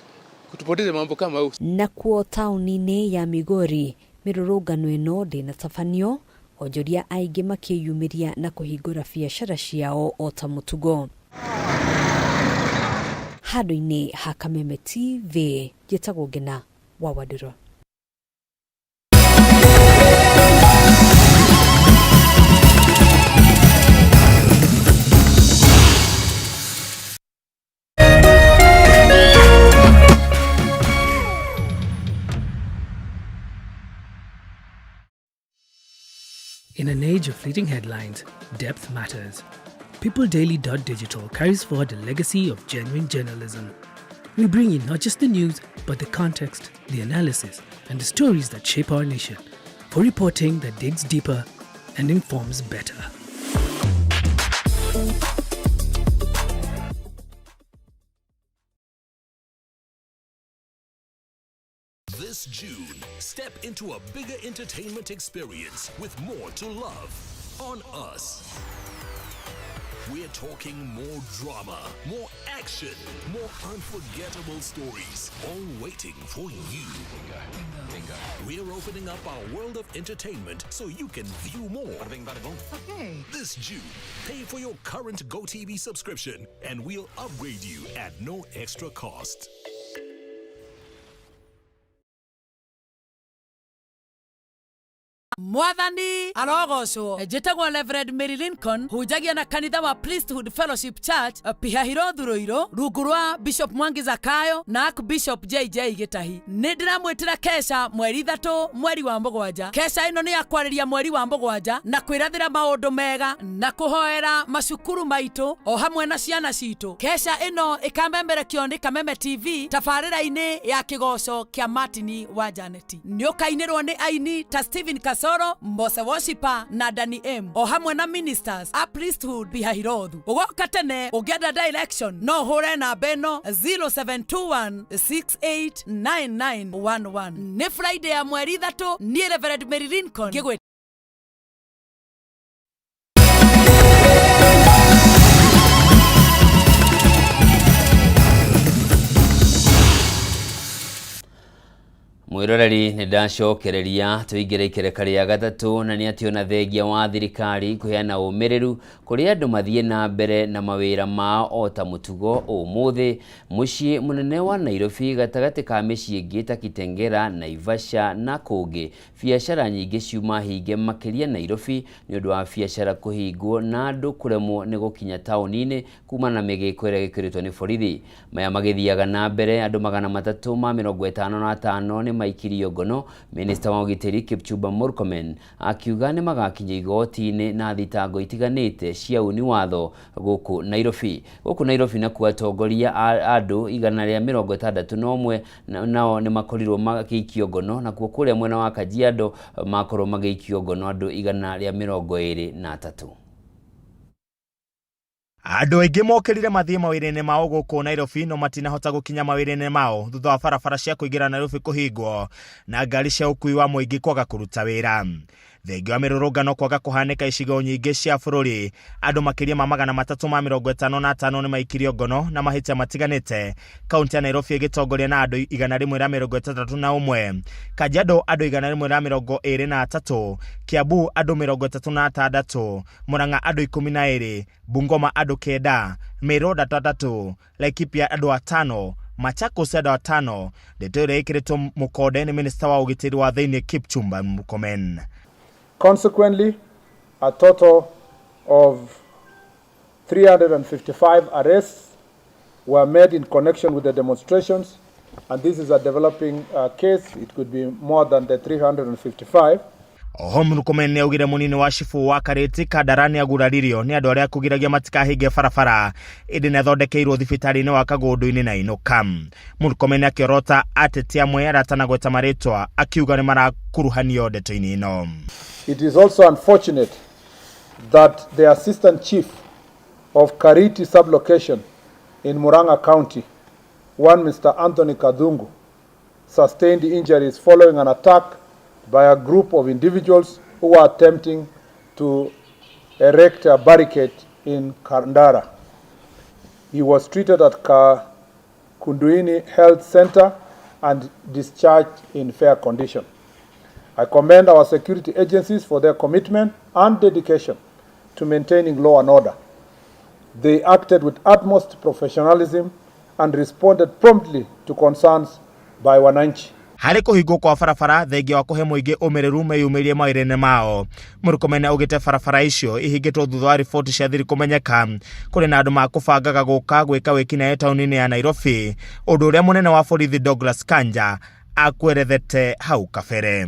Kutupoteza mambo kama hayo. Nakuo taũni-inĩ ya Migori mĩrũrũngano ĩno ndĩnatabanio, onjoria aingĩ makĩyumĩria na kũhingũra biacara ciao o ta mũtugo. Handũ-inĩ ha Kameme TV, njĩtagwo Ngina wa Wandũrũ. In an age of fleeting headlines, depth matters. PeopleDaily.digital carries forward the legacy of genuine journalism. We bring you not just the news, but the context, the analysis, and the stories that shape our nation, for reporting that digs deeper and informs better. This June, step into a bigger entertainment experience with more to love on us. We're talking more drama, more action, more unforgettable stories, all waiting for you. We're opening up our world of entertainment so you can view more. Okay. This June, pay for your current GoTV subscription and we'll upgrade you at no extra cost. Mwathani arogocwo. Njĩtagwo Reverend Mary Lincoln, hunjagia na kanitha wa Priesthood Fellowship Church Pihahirothu Ruiru, rungu rwa Bishop Mwangi Zakayo na Archbishop JJ Gĩtahi. Nĩ ndĩramwĩtĩra kesha mweri 3 mweri wa 7. Kesha ĩno nĩ ya kwarĩria mweri wa 7 na kwĩrathĩra maũndũ mega na kũhoera macukuru maitũ o hamwe na ciana citũ. Kesha ĩno ĩkamemerekio nĩ Kameme TV tabarĩra-inĩ ya kĩgoco kĩa Martin wa Janeti. Nĩ ũkainĩrwo nĩ aini ta Stephen Kasoro, Mose Worshiper na Danny M o hamwe na ministers a Priesthood Pihahirothu. Ũgoka tene ũngĩenda direction no ũhũre namba ĩno 0721689911. Nĩ Friday ya mweri 3 niĩ Reverend Mary Lincoln ngĩgwĩ Mwĩroreri. Mwĩroreri, nĩ ndacokereria tũingĩre ikereka rĩa gatatũ, na nĩ atĩ ona thengia wa thirikari kũheana ũmĩrĩru kũrĩ andũ mathiĩ na mbere na mawĩra mao o ta mũtugo, ũmũthĩ mũciĩ mũnene wa Nairobi gatagatĩ ka mĩciĩ ĩngĩ ta Kitengela, Naivasha na kũngĩ, biacara nyingĩ ciuma hinge, makĩria Nairobi, nĩ ũndũ wa biacara kũhingwo na andũ kũremwo nĩ gũkinya taũni-inĩ kumana na mĩgĩko ĩrĩa ĩgĩkĩrĩtwo nĩ borithi. Maya magĩthiaga na mbere, andũ 355 nĩ maikirio ngono, minista wa ũgitĩri Kipchumba Murkomen akiuga nĩ magakinyio igoti-inĩ na thitango itiganĩte cia uni watho gũkũ Nairobi. Gũkũ Nairobi nakuo, atongoria a andũ 161 nao nĩ makorirwo magĩikio ngono, nakuo kũrĩa mwena wa Kajiado makorwo magĩikio ngono andũ 123. Andũ aingĩ mokĩrire mathiĩ mawĩra-inĩ mao gũkũ Nairobi, no matinahota gũkinya mawĩra-inĩ mao thutha wa barabara cia kũingĩra Nairobi kũhingwo na ngari cia ũkuui wa mũingĩ kwaga kũruta wĩra. Thengia wa mĩrũrũngano kwaga kũhanĩka icigo nyingĩ cia bũrũri, andũ makĩria ma 355 nĩ maikirio ngono na mahĩtia matiganĩte, kaunti ya Nairobi ĩgĩtongoria na andũ 161, Kajiado andũ 123, Kiambu andũ 36, Murang'a andũ 12, Bungoma andũ 9, Meru andũ 6, Laikipia andũ 5, Machakos andũ 5, ndeto ĩrĩa ĩkĩrĩtwo mũkonde nĩ minista wa ũgitĩri wa thĩinĩ Kipchumba Murkomen. Consequently, a total of 355 arrests were made in connection with the demonstrations, and this is a developing case. It could be more than the 355. Oho Murkomen nĩ augire mũnini wa cibũ wa Karĩti Kandara nĩ aguraririo nĩ andũ arĩa kũgiragia matikahinge barabara, ĩndĩ nĩ athondekeirwo thibitarĩ-inĩ wa Kagũndũ-inĩ na Inũka. Murkomen akĩorota ateti amwe arĩa atanagweta marĩtwa, akiuga nĩ marakuruhanio ndeto-inĩ ĩno. It is also unfortunate that the assistant chief of Kariti sublocation in Murang'a County, one Mr. Anthony Kadhungu, sustained injuries following an attack by a group of individuals who were attempting to erect a barricade in Kandara. He was treated at Kakunduini Health Center and discharged in fair condition. I commend our security agencies for their commitment and dedication to maintaining law and order. They acted with utmost professionalism and responded promptly to concerns by wananchi. Harĩ kũhingwo kwa barabara, thengia wa kũhe mũingĩ ũmĩrĩru meyumĩrie mawĩra-inĩ mao, Murkomen augĩte barabara icio ihingĩtwo thutha wa riboti cia thiri kũmenyeka kũrĩ na andũ makũbangaga gũka gwĩka wĩkinaĩ taũni-inĩ ya Nairobi, ũndũ ũrĩa mũnene wa borithi Douglas Kanja akwerethete hau kabere.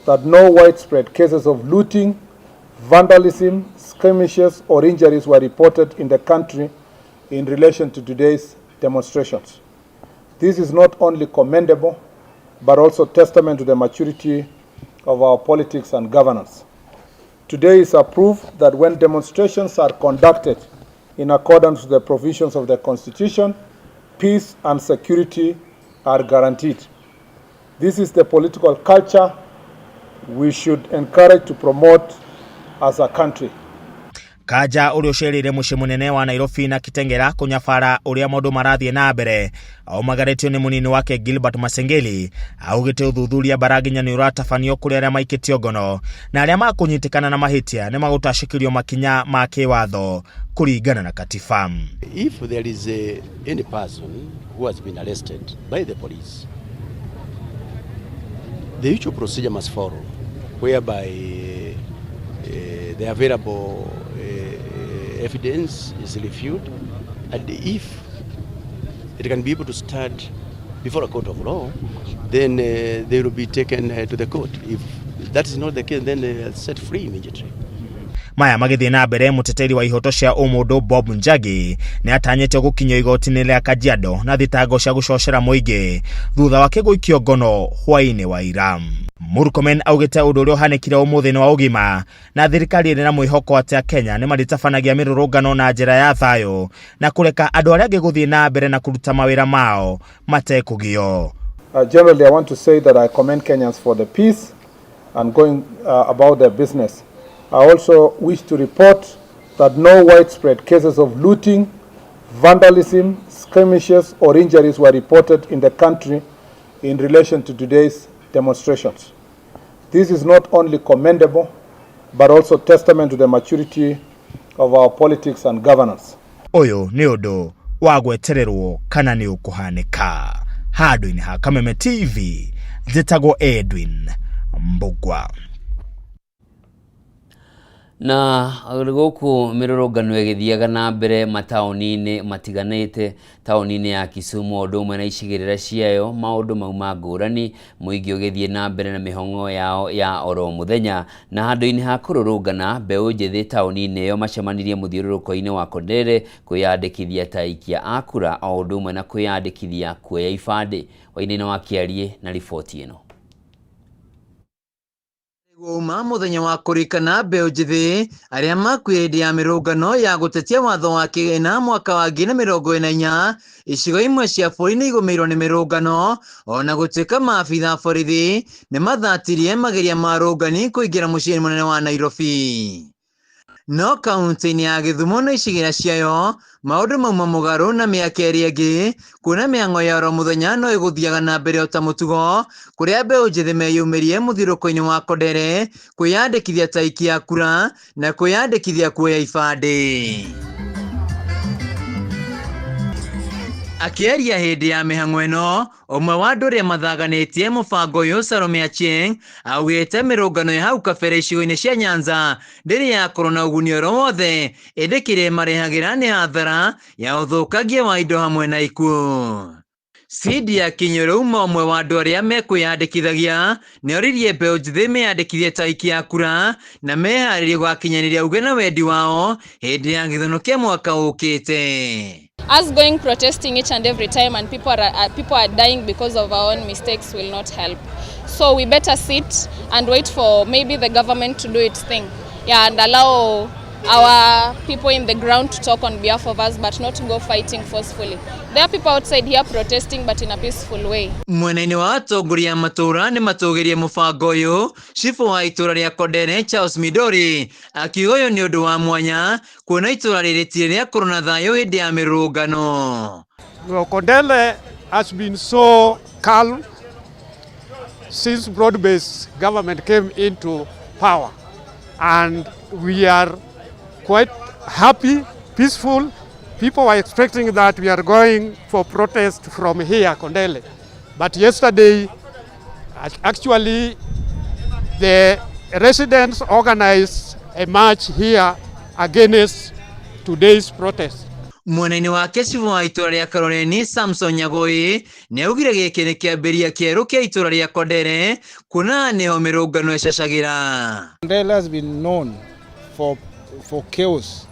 That no widespread cases of looting, vandalism, skirmishes, or injuries were reported in the country in relation to today's demonstrations. This is not only commendable, but also testament to the maturity of our politics and governance. Today is a proof that when demonstrations are conducted in accordance with the provisions of the Constitution, peace and security are guaranteed. This is the political culture we should encourage to promote as a country. Kanja ũrĩa ũcereire mũciĩ mũnene wa Nairobi na Kitengela kũnyabara ũrĩa maũndũ marathiĩ na mbere, aumagarĩtio nĩ mũnini wake Gilbert Masengeli, augĩte ũthuthuria mbara nginya nĩ ũratabanio kũrĩ arĩa maikĩtio ngono, na arĩa makũnyitĩkana na mahĩtia nĩ magũtacĩkĩrio makinya ma kĩwatho kũringana na katiba. If there is any person who has been arrested by the police, the usual procedure must follow, whereby the available evidence is reviewed, and if it can be able to stand before a court of law, then they will be taken to the court. If that is not the case, then they are set free immediately. Maya magĩthiĩ na mbere, mũteteri wa ihoto cia ũmũndũ Bob Njagi nĩ atanyĩte gũkinyio igoti-inĩ rĩa Kajiado na thitango cia gũcocera mũingĩ thutha wake gũikio ngono hwaĩ-inĩ wa ira. Murkomen augĩte ũndũ ũrĩa ũhanĩkire ũmũthĩ nĩ wa ũgima, na thirikari ĩrĩ na mwĩhoko atĩ Akenya nĩ marĩtabanagia mĩrũrũngano na njĩra ya thayũ na kũreka andũ arĩa angĩ gũthiĩ na mbere na kũruta mawĩra mao matekũgio. Generally, I want to say that I commend Kenyans for the peace and going about their business. I also wish to report that no widespread cases of looting, vandalism, skirmishes, or injuries were reported in the country in relation to today's demonstrations. This is not only commendable, but also testament to the maturity of our politics and governance. Ũyũ nĩ ũndũ wa gwetererwo kana nĩ ũkũhanĩka. Handũ-inĩ ha Kameme TV, njĩtagwo Edwin Mbugua. Na gũkũ mĩrũrũngano ĩgĩthiaga na mbere mataũni-inĩ matiganĩte, taũni-inĩ ya Kisumu o ũndũ ũmwe na icigĩrĩra ciayo, maũndũ mauma ngũrani, mũingĩ ũgĩthiĩ na mbere na mĩhang'o yao ya oro mũthenya. Na handũ-inĩ ha kũrũrũngana, mbeũ njĩthĩ taũni-inĩ ĩyo macemanirie mũthiũrũrũko-inĩ wa Kondele kwĩyandĩkithia ta aikia a kura o ũndũ ũmwe na kwĩyandĩkithia kuoya ibandĩ. Wainaina wa Kĩariĩ na riboti ĩno. Wauma mũthenya wa kũririkana mbeũ njĩthĩ arĩa makuire hĩndĩ ya mĩrũngano ya gũtetia watho wa kĩgĩna mwaka wa 2024, icigo imwe cia bũrũri nĩ igũmĩirwo nĩ mĩrũngano ona gũtuĩka maabitha a borithi nĩ mathatirie mageria ma arũngani kũingĩra mũciĩ mũnene wa Nairobi. No kauntĩ-inĩ ya Gĩthumo na icigĩrĩra ciayo, maũndũ mauma mũgarũ na mĩaka ĩrĩa ĩngĩ, kuona mĩhang'o ya oro mũthenya no ĩgũthiaga na mbere o ta mũtugo, kũrĩa mbeũ njĩthĩ meyumĩrie mũthiũrũrũko-inĩ wa Kondere kwĩyandĩkithia ta aikia a kura na kwĩyandĩkithia kuoya ibandĩ. Akĩaria hĩndĩ ya mĩhang'o ĩno, ũmwe wa andũ arĩa mathaganĩtie mũbango ũyũ Salome Achieng augĩte mĩrũngano ya hau kabere icigo-inĩ cia Nyanza ndĩrĩ yakorwo na ũguni oro wothe, ĩndĩ kĩrĩa ĩmarehagĩra nĩ hathara ya ũthũkangia wa indo hamwe na ikuũ. Cindy Akinyũrũ uma ũmwe wa andũ arĩa mekwĩyandĩkithagia nĩoririe mbeũ njĩthĩ meyandĩkithie ta aikia a kura na meharĩrie gũgakinyanĩria uge na wendi wao hĩndĩ ya gĩthurano kĩa mwaka ũkĩte. Us going protesting each and every time and people are dying because of our own mistakes will not help. So we better sit and wait for maybe the government to do its thing. Yeah, and allow our people in the ground to talk on behalf of us, but not go fighting forcefully. There are people outside here protesting, but in a peaceful way. Mwena-inĩ wa atongoria a matũũra nĩ matũgĩrie mũbango ũyũ, cibũ wa itũũra rĩa Kondere Charles Midori akiuga ũyũ nĩ ũndũ wa mwanya kuona itũũra rĩrĩ tirĩ rĩakorwo na thayũ hĩndĩ ya mĩrũrũngano. Well, Kondele has been so calm since broad-based government came into power, and we are quite happy, peaceful. People were expecting that we are going for protest from here, Kondele. But yesterday, actually, the residents organized a march here against today's protest. Mwena-inĩ wake cibũ wa itũũra rĩa Karoreni Samson Nyagoi nĩ augire gĩkĩ nĩ kĩambĩrĩria kĩerũ kĩa itũũra rĩa Kondere kuona nĩho mĩrũngano ĩcacagĩra. Kondele has been known for chaos,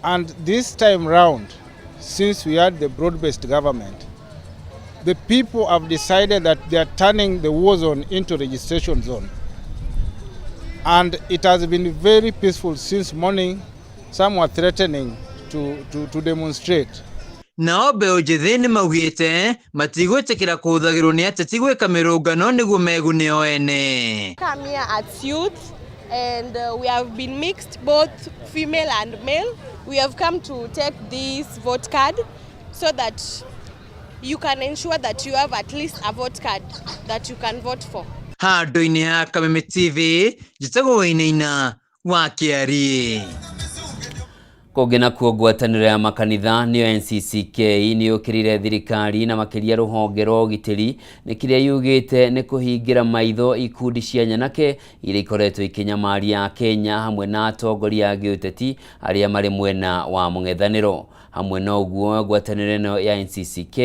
and this time round, since we had the broad-based government, the people have decided that they are turning the war zone into registration zone. And it has been very peaceful since morning. Some were threatening to demonstrate. Nao mbeũ njĩthĩ nĩ maugĩte matigwĩtĩkĩra kũhũthagĩrwo nĩ ateti gwĩka mĩrũngano nĩguo megune o ene. Come here as youth, and we have been mixed, both female and male. We have come to take this vote card so that you can ensure that you have at least a vote card that you can vote for. Handũ-inĩ ha Kameme TV, njĩtagwo Wainaina wa Kĩariĩ. Kũngĩ nakuo ngwatanĩro ya makanitha nĩyo NCCK nĩ yũkĩrĩire thirikari na makĩria rũhonge rwa ũgitĩri nĩ kĩrĩa yugĩte nĩ kũhingĩra maitho ikundi cia nyanake iria ikoretwo ikĩnyamaria Kenya hamwe na atongoria a gĩũteti arĩa marĩ mwena wa mũng'ethanĩro. Hamwe na ũguo ngwatanĩro ĩno ya NCCK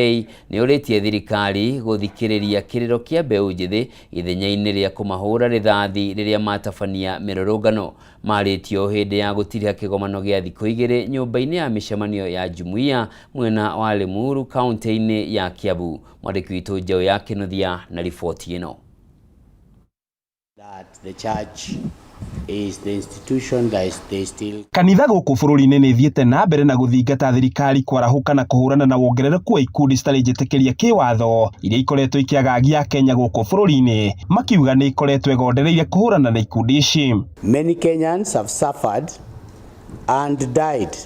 nĩ yũrĩtie thirikari gũthikĩrĩria kĩrĩro kĩa mbeũ njĩthĩ ithenya-inĩ rĩa kũmahũra rithathi rĩrĩa matabania mĩrũrũngano. Marĩtio hĩndĩ ya gũtiriha kĩgomano gĩa thikũ igĩrĩ nyũmba-inĩ ya mĩcemanio ya jumuiya mwena wa Limuru kaunti-inĩ ya Kiambu. Mwandĩki witũ Njaũ ya Kĩnuthia na riboti ĩno. That the church is the institution that is they still Kanitha gũkũ bũrũri-inĩ nĩ ithiĩte na mbere na gũthingata thirikari kwarahũka na kũhũrana na wongerereku wa ikundi citarĩ njĩtĩkĩrie kĩwatho iria ikoretwo ikĩagagia Kenya gũkũ bũrũri-inĩ, makiuga nĩ ikoretwo ĩgondereire kũhũrana na ikundi ici. Many Kenyans have suffered and died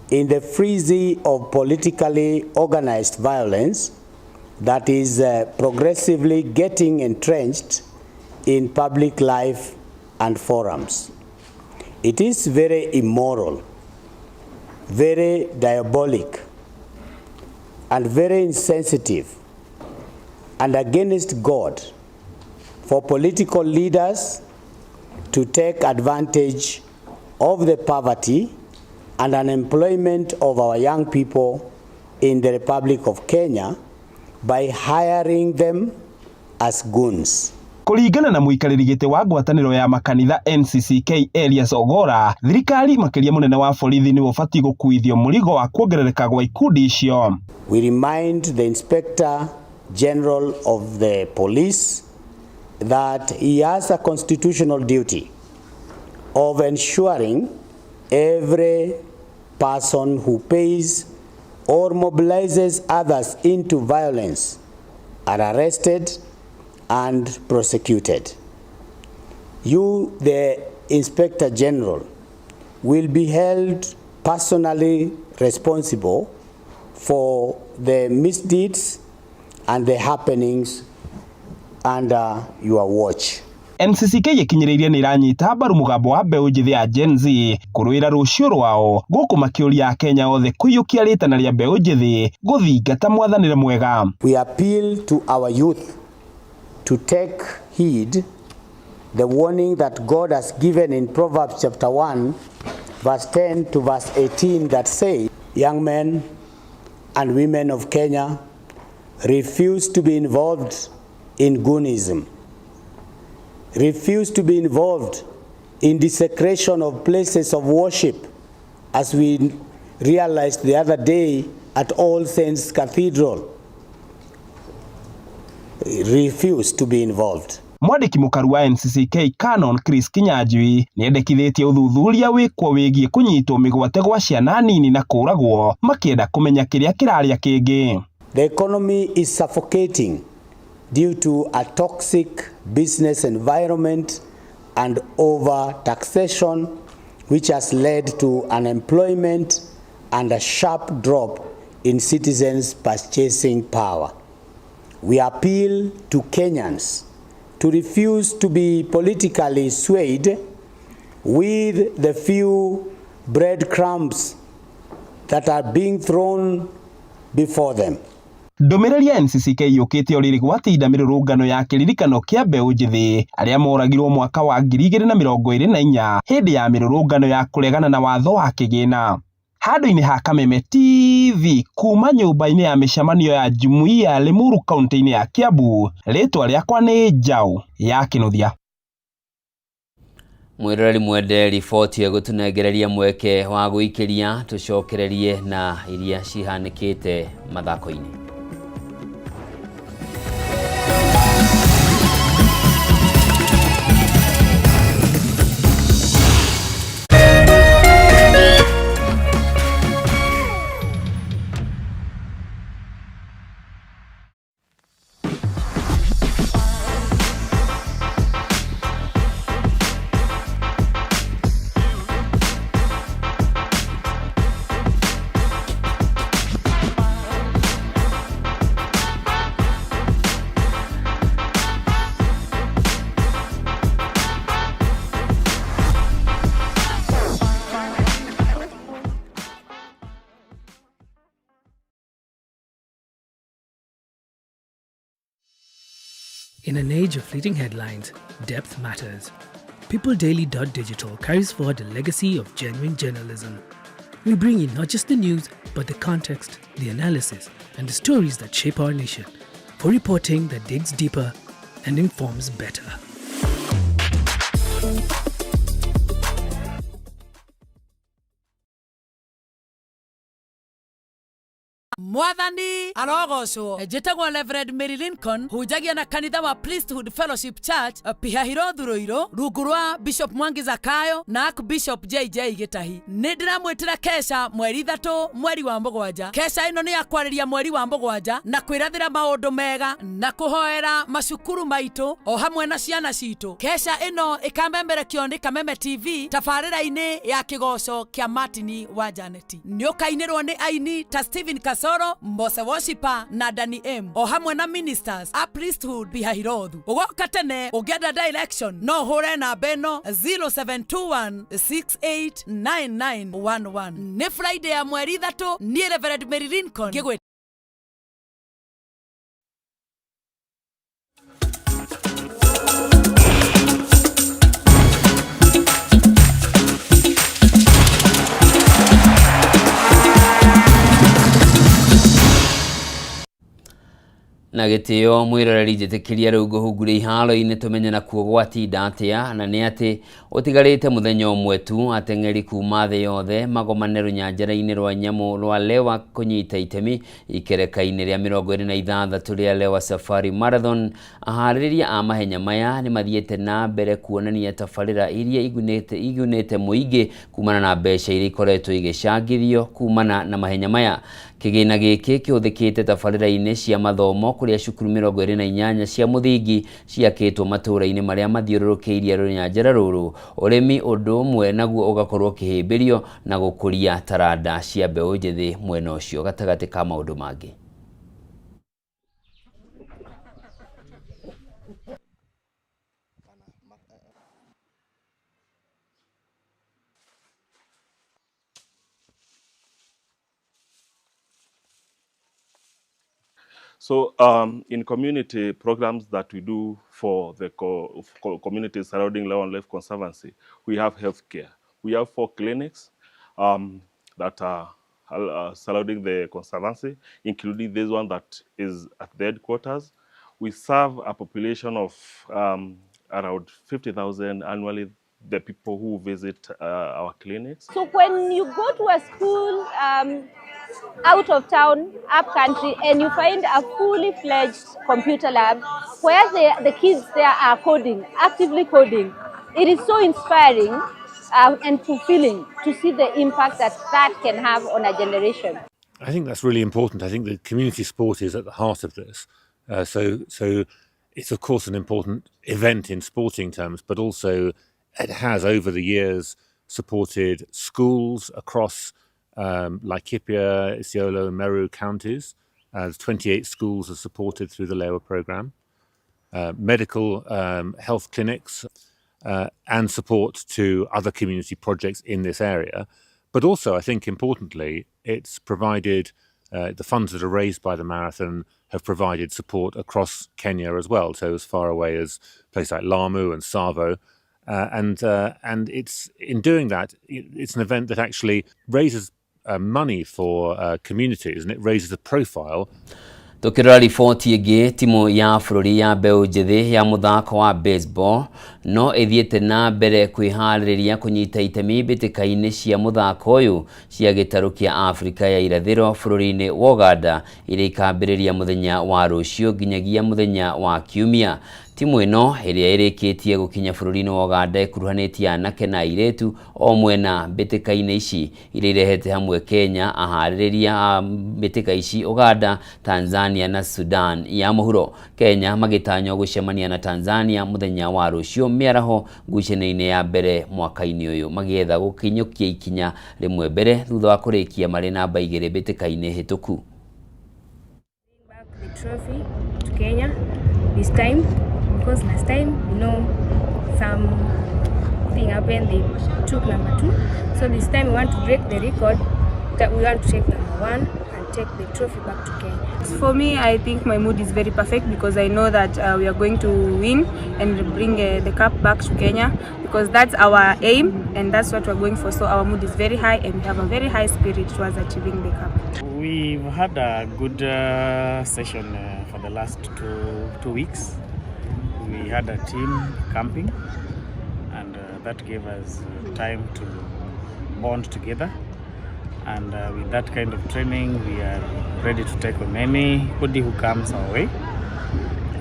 in the frenzy of politically organized violence that is progressively getting entrenched in public life and forums. It is very immoral, very diabolic, and very insensitive and against God for political leaders to take advantage of the poverty and unemployment of our young people in the Republic of Kenya by hiring them as goons. Kũringana na mũikarĩri gĩtĩ wa ngwatanĩro ya makanitha NCCK Elias Ogora, thirikari makĩria mũnene wa borithi nĩwe ũbatiĩ gũkuithio mũrigo wa kuongerereka gwa ikundi icio. We remind the Inspector General of the Police that he has a constitutional duty of ensuring every person who pays or mobilizes others into violence are arrested and prosecuted. You, the Inspector General, will be held personally responsible for the misdeeds and the happenings under your watch. NCCK ĩkinyĩrĩirie nĩ ĩranyita mbaru mũgambo wa mbeũ njĩthĩ ya Gen Z kũrũĩra rũciũ rwao gũkũ makĩũria Akenya othe kũiyũkia rĩtana rĩa mbeũ njĩthĩ gũthingata mwathanĩre mwega. We appeal to our youth to take heed the warning that God has given in Proverbs chapter 1 verse 10 to verse 18 that say, young men and women of Kenya, refuse to be involved in goonism. Refuse to be involved in desecration of places of worship, as we realized the other day at All Saints Cathedral. Refuse to be involved. Mwandĩki mũkaru wa NCCK Canon Chris Kinyanjui nĩendekithĩtie ũthuthuria wĩkwo wĩgiĩ kũnyitwo mĩgwate gwa ciana nini na kũragwo makĩenda kũmenya kĩrĩa kĩrarĩa kĩngĩ. The economy is suffocating due to a toxic business environment and over taxation, which has led to unemployment and a sharp drop in citizens' purchasing power. We appeal to Kenyans to refuse to be politically swayed with the few breadcrumbs that are being thrown before them. Ndũmĩrĩri ya NCCK yũkĩte o rĩrĩ gwatinda mĩrũrũngano ya kĩririkano kĩa mbeũ njĩthĩ arĩa moragirwo mwaka wa 2024 hĩndĩ ya mĩrũrũngano ya kũregana na watho wa kĩgĩna. Handũ-inĩ ha Kameme TV kuma nyũmba-inĩ ya mĩcemanio ya Jumuiya ya Limuru kaunti-inĩ ya Kiambu, rĩtwa rĩakwa nĩ Njaũ ya Kĩnuthia. Mwĩroreri mwende riboti ĩgũtũnengereria mweke wa gũikĩria tũcokererie na iria cihanĩkĩte mathako-inĩ. In an age of fleeting headlines, depth matters. PeopleDaily.digital carries forward the legacy of genuine journalism. We bring you not just the news, but the context, the analysis, and the stories that shape our nation. For reporting that digs deeper and informs better. Mwathani arogocwo. Njĩtagwo Reverend Mary Lincoln, hunjagia na kanitha wa Priesthood Fellowship Church, Pihahirothu Ruiru, rungu rwa Bishop Mwangi Zakayo na Archbishop JJ Gĩtahi. Nĩ ndĩramwĩtĩra kesha mweri 3 mweri wa 7. Kesha ĩno nĩ ya kwarĩria mweri wa 7 na kwĩrathĩra maũndũ mega na kũhoera macukuru maitũ o hamwe na ciana citũ. Kesha ĩno ĩkamemerekio nĩ Kameme TV tabarĩra-inĩ ya kĩgoco kĩa Martin wa Janeti. Nĩ ũkainĩrwo nĩ aini ta Stephen Kasai, Osoro, Mbose Worshiper na Dani M o hamwe na ministers a priesthood Pihahirothu. Ũgoka tene ũngĩenda direction no ũhũre namba ĩno 0721689911. Nĩ Friday ya mweri 3 niĩ Reverend Mary Lincoln ngĩgwĩ Na gĩtĩo mwĩroreri njĩtĩkĩria rĩu ngũhungure iharo-inĩ tũmenye nakuo gwatinda atĩa, na nĩ atĩ ũtigarĩte mũthenya ũmwe tu ateng'eri kuma thĩ yothe magomane rũnyanjara-inĩ rwa nyamũ rwa Lewa kũnyita itemi ikereka-inĩ rĩa 26 rĩa Lewa Safari Marathon. Aharĩrĩria a mahenya maya nĩ mathiĩte na mbere kuonania tabarĩra iria igunĩte mũingĩ kumana na mbeca iria ikoretwo igĩcangithio kumana na mahenya maya. Kĩgĩna gĩkĩ kĩhũthĩkĩte tabarĩra-inĩ cia mathomo kũrĩa cukuru 28 cia mũthingi ciakĩtwo matũũra-inĩ marĩa mathiũrũrũkĩirie rũnyanjara rũrũ. Ũrĩmi ũndũ ũmwe naguo ũgakorwo ũkĩhĩmbĩrio na gũkũria taranda cia mbeũ njĩthĩ mwena ũcio gatagatĩ ka maũndũ mangĩ. So in community programs that we do for the communities surrounding Lewa Wildlife Conservancy, we have healthcare. We have 4 clinics that are surrounding the conservancy, including this one that is at the headquarters. We serve a population of around 50,000 annually, the people who visit our clinics. So when you go to a school out of town, up country, and you find a fully fledged computer lab where the kids there are coding, actively coding, it is so inspiring and fulfilling to see the impact that that can have on a generation. I think that's really important. I think the community sport is at the heart of this. So it's of course an important event in sporting terms, but also it has over the years supported schools across Laikipia, Isiolo and Meru counties. 28 schools are supported through the Lewa program. Medical health clinics and support to other community projects in this area. But also, I think importantly, it's provided the funds that are raised by the marathon have provided support across Kenya as well, so as far away as places like Lamu and Tsavo. And it's in doing that, it's an event that actually raises money for communities, and it raises the profile. Tukirora riboti ĩngĩ, timu ya bũrũri ya mbeũ njĩthĩ ya mũthako wa baseball no ĩthiĩte na mbere kwĩharĩrĩria kũnyita itemi mbĩtĩka-inĩ cia mũthako ũyũ cia gĩtarũ kĩa Afrika ya irathĩro bũrũri-inĩ wa Uganda iria ikambĩrĩria mũthenya wa rũciũ nginyagia mũthenya wa Kiumia. Timu ĩno ĩrĩa ĩrĩkĩtie gũkinya bũrũri-inĩ wa Uganda ĩkuruhanĩtie anake na airĩtu o mwena mbĩtĩka-inĩ ici iria irehete hamwe Kenya, aharĩrĩria a mbĩtĩka ici Uganda, Tanzania na Sudan ya mũhuro. Kenya magĩtanywo gũcemania na Tanzania mũthenya wa rũciũ mĩaraho ngucanio-inĩ ya mbere mwaka-inĩ ũyũ, magĩetha gũkinyũkia ikinya rĩmwe mbere thutha wa kũrĩkia marĩ namba 2 mbĩtĩka-inĩ hĩtũku. The trophy to Kenya this time, because last time, you know, something happened, they took number 2. So this time we want to break the record, that we want to take number 1 and take the trophy back to Kenya. For me, I think my mood is very perfect because I know that we are going to win and bring the cup back to Kenya, because that's our aim and that's what we're going for. So our mood is very high and we have a very high spirit towards achieving the cup. We've had a good session for the last two weeks. We had a team camping, and that gave us time to bond together. And with that kind of training, we are ready to take on anybody who comes our way.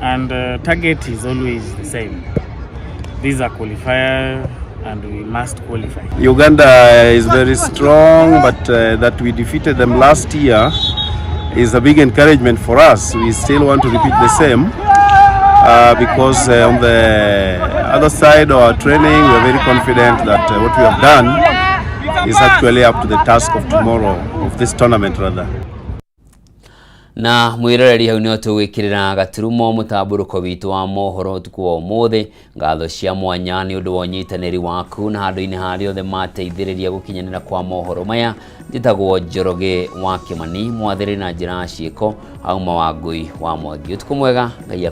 And target is always the same. These are qualifier, and we must qualify. Uganda is very strong, but that we defeated them last year is a big encouragement for us. We still want to repeat the same because on the other side of our training, we are very confident that what we have done is actually up to the task of tomorrow, of this tournament rather. Na mwiroreri hau nĩho tũgwĩkĩrĩra gaturumo mũtambũrũko witũ wa mohoro ũtukũ wa ũmũthĩ. Ngatho cia mwanya nĩ ũndũ wa ũnyitanĩri waku na handũ-inĩ harĩa othe mateithĩrĩria gũkinyanĩra kwa mohoro maya. Njĩtagwo Njoroge wa Kĩmani, mwathĩrĩ na njĩra ya ciĩko auma wa Ngũi wa Mwangi. Ũtukũ mwega, Ngai.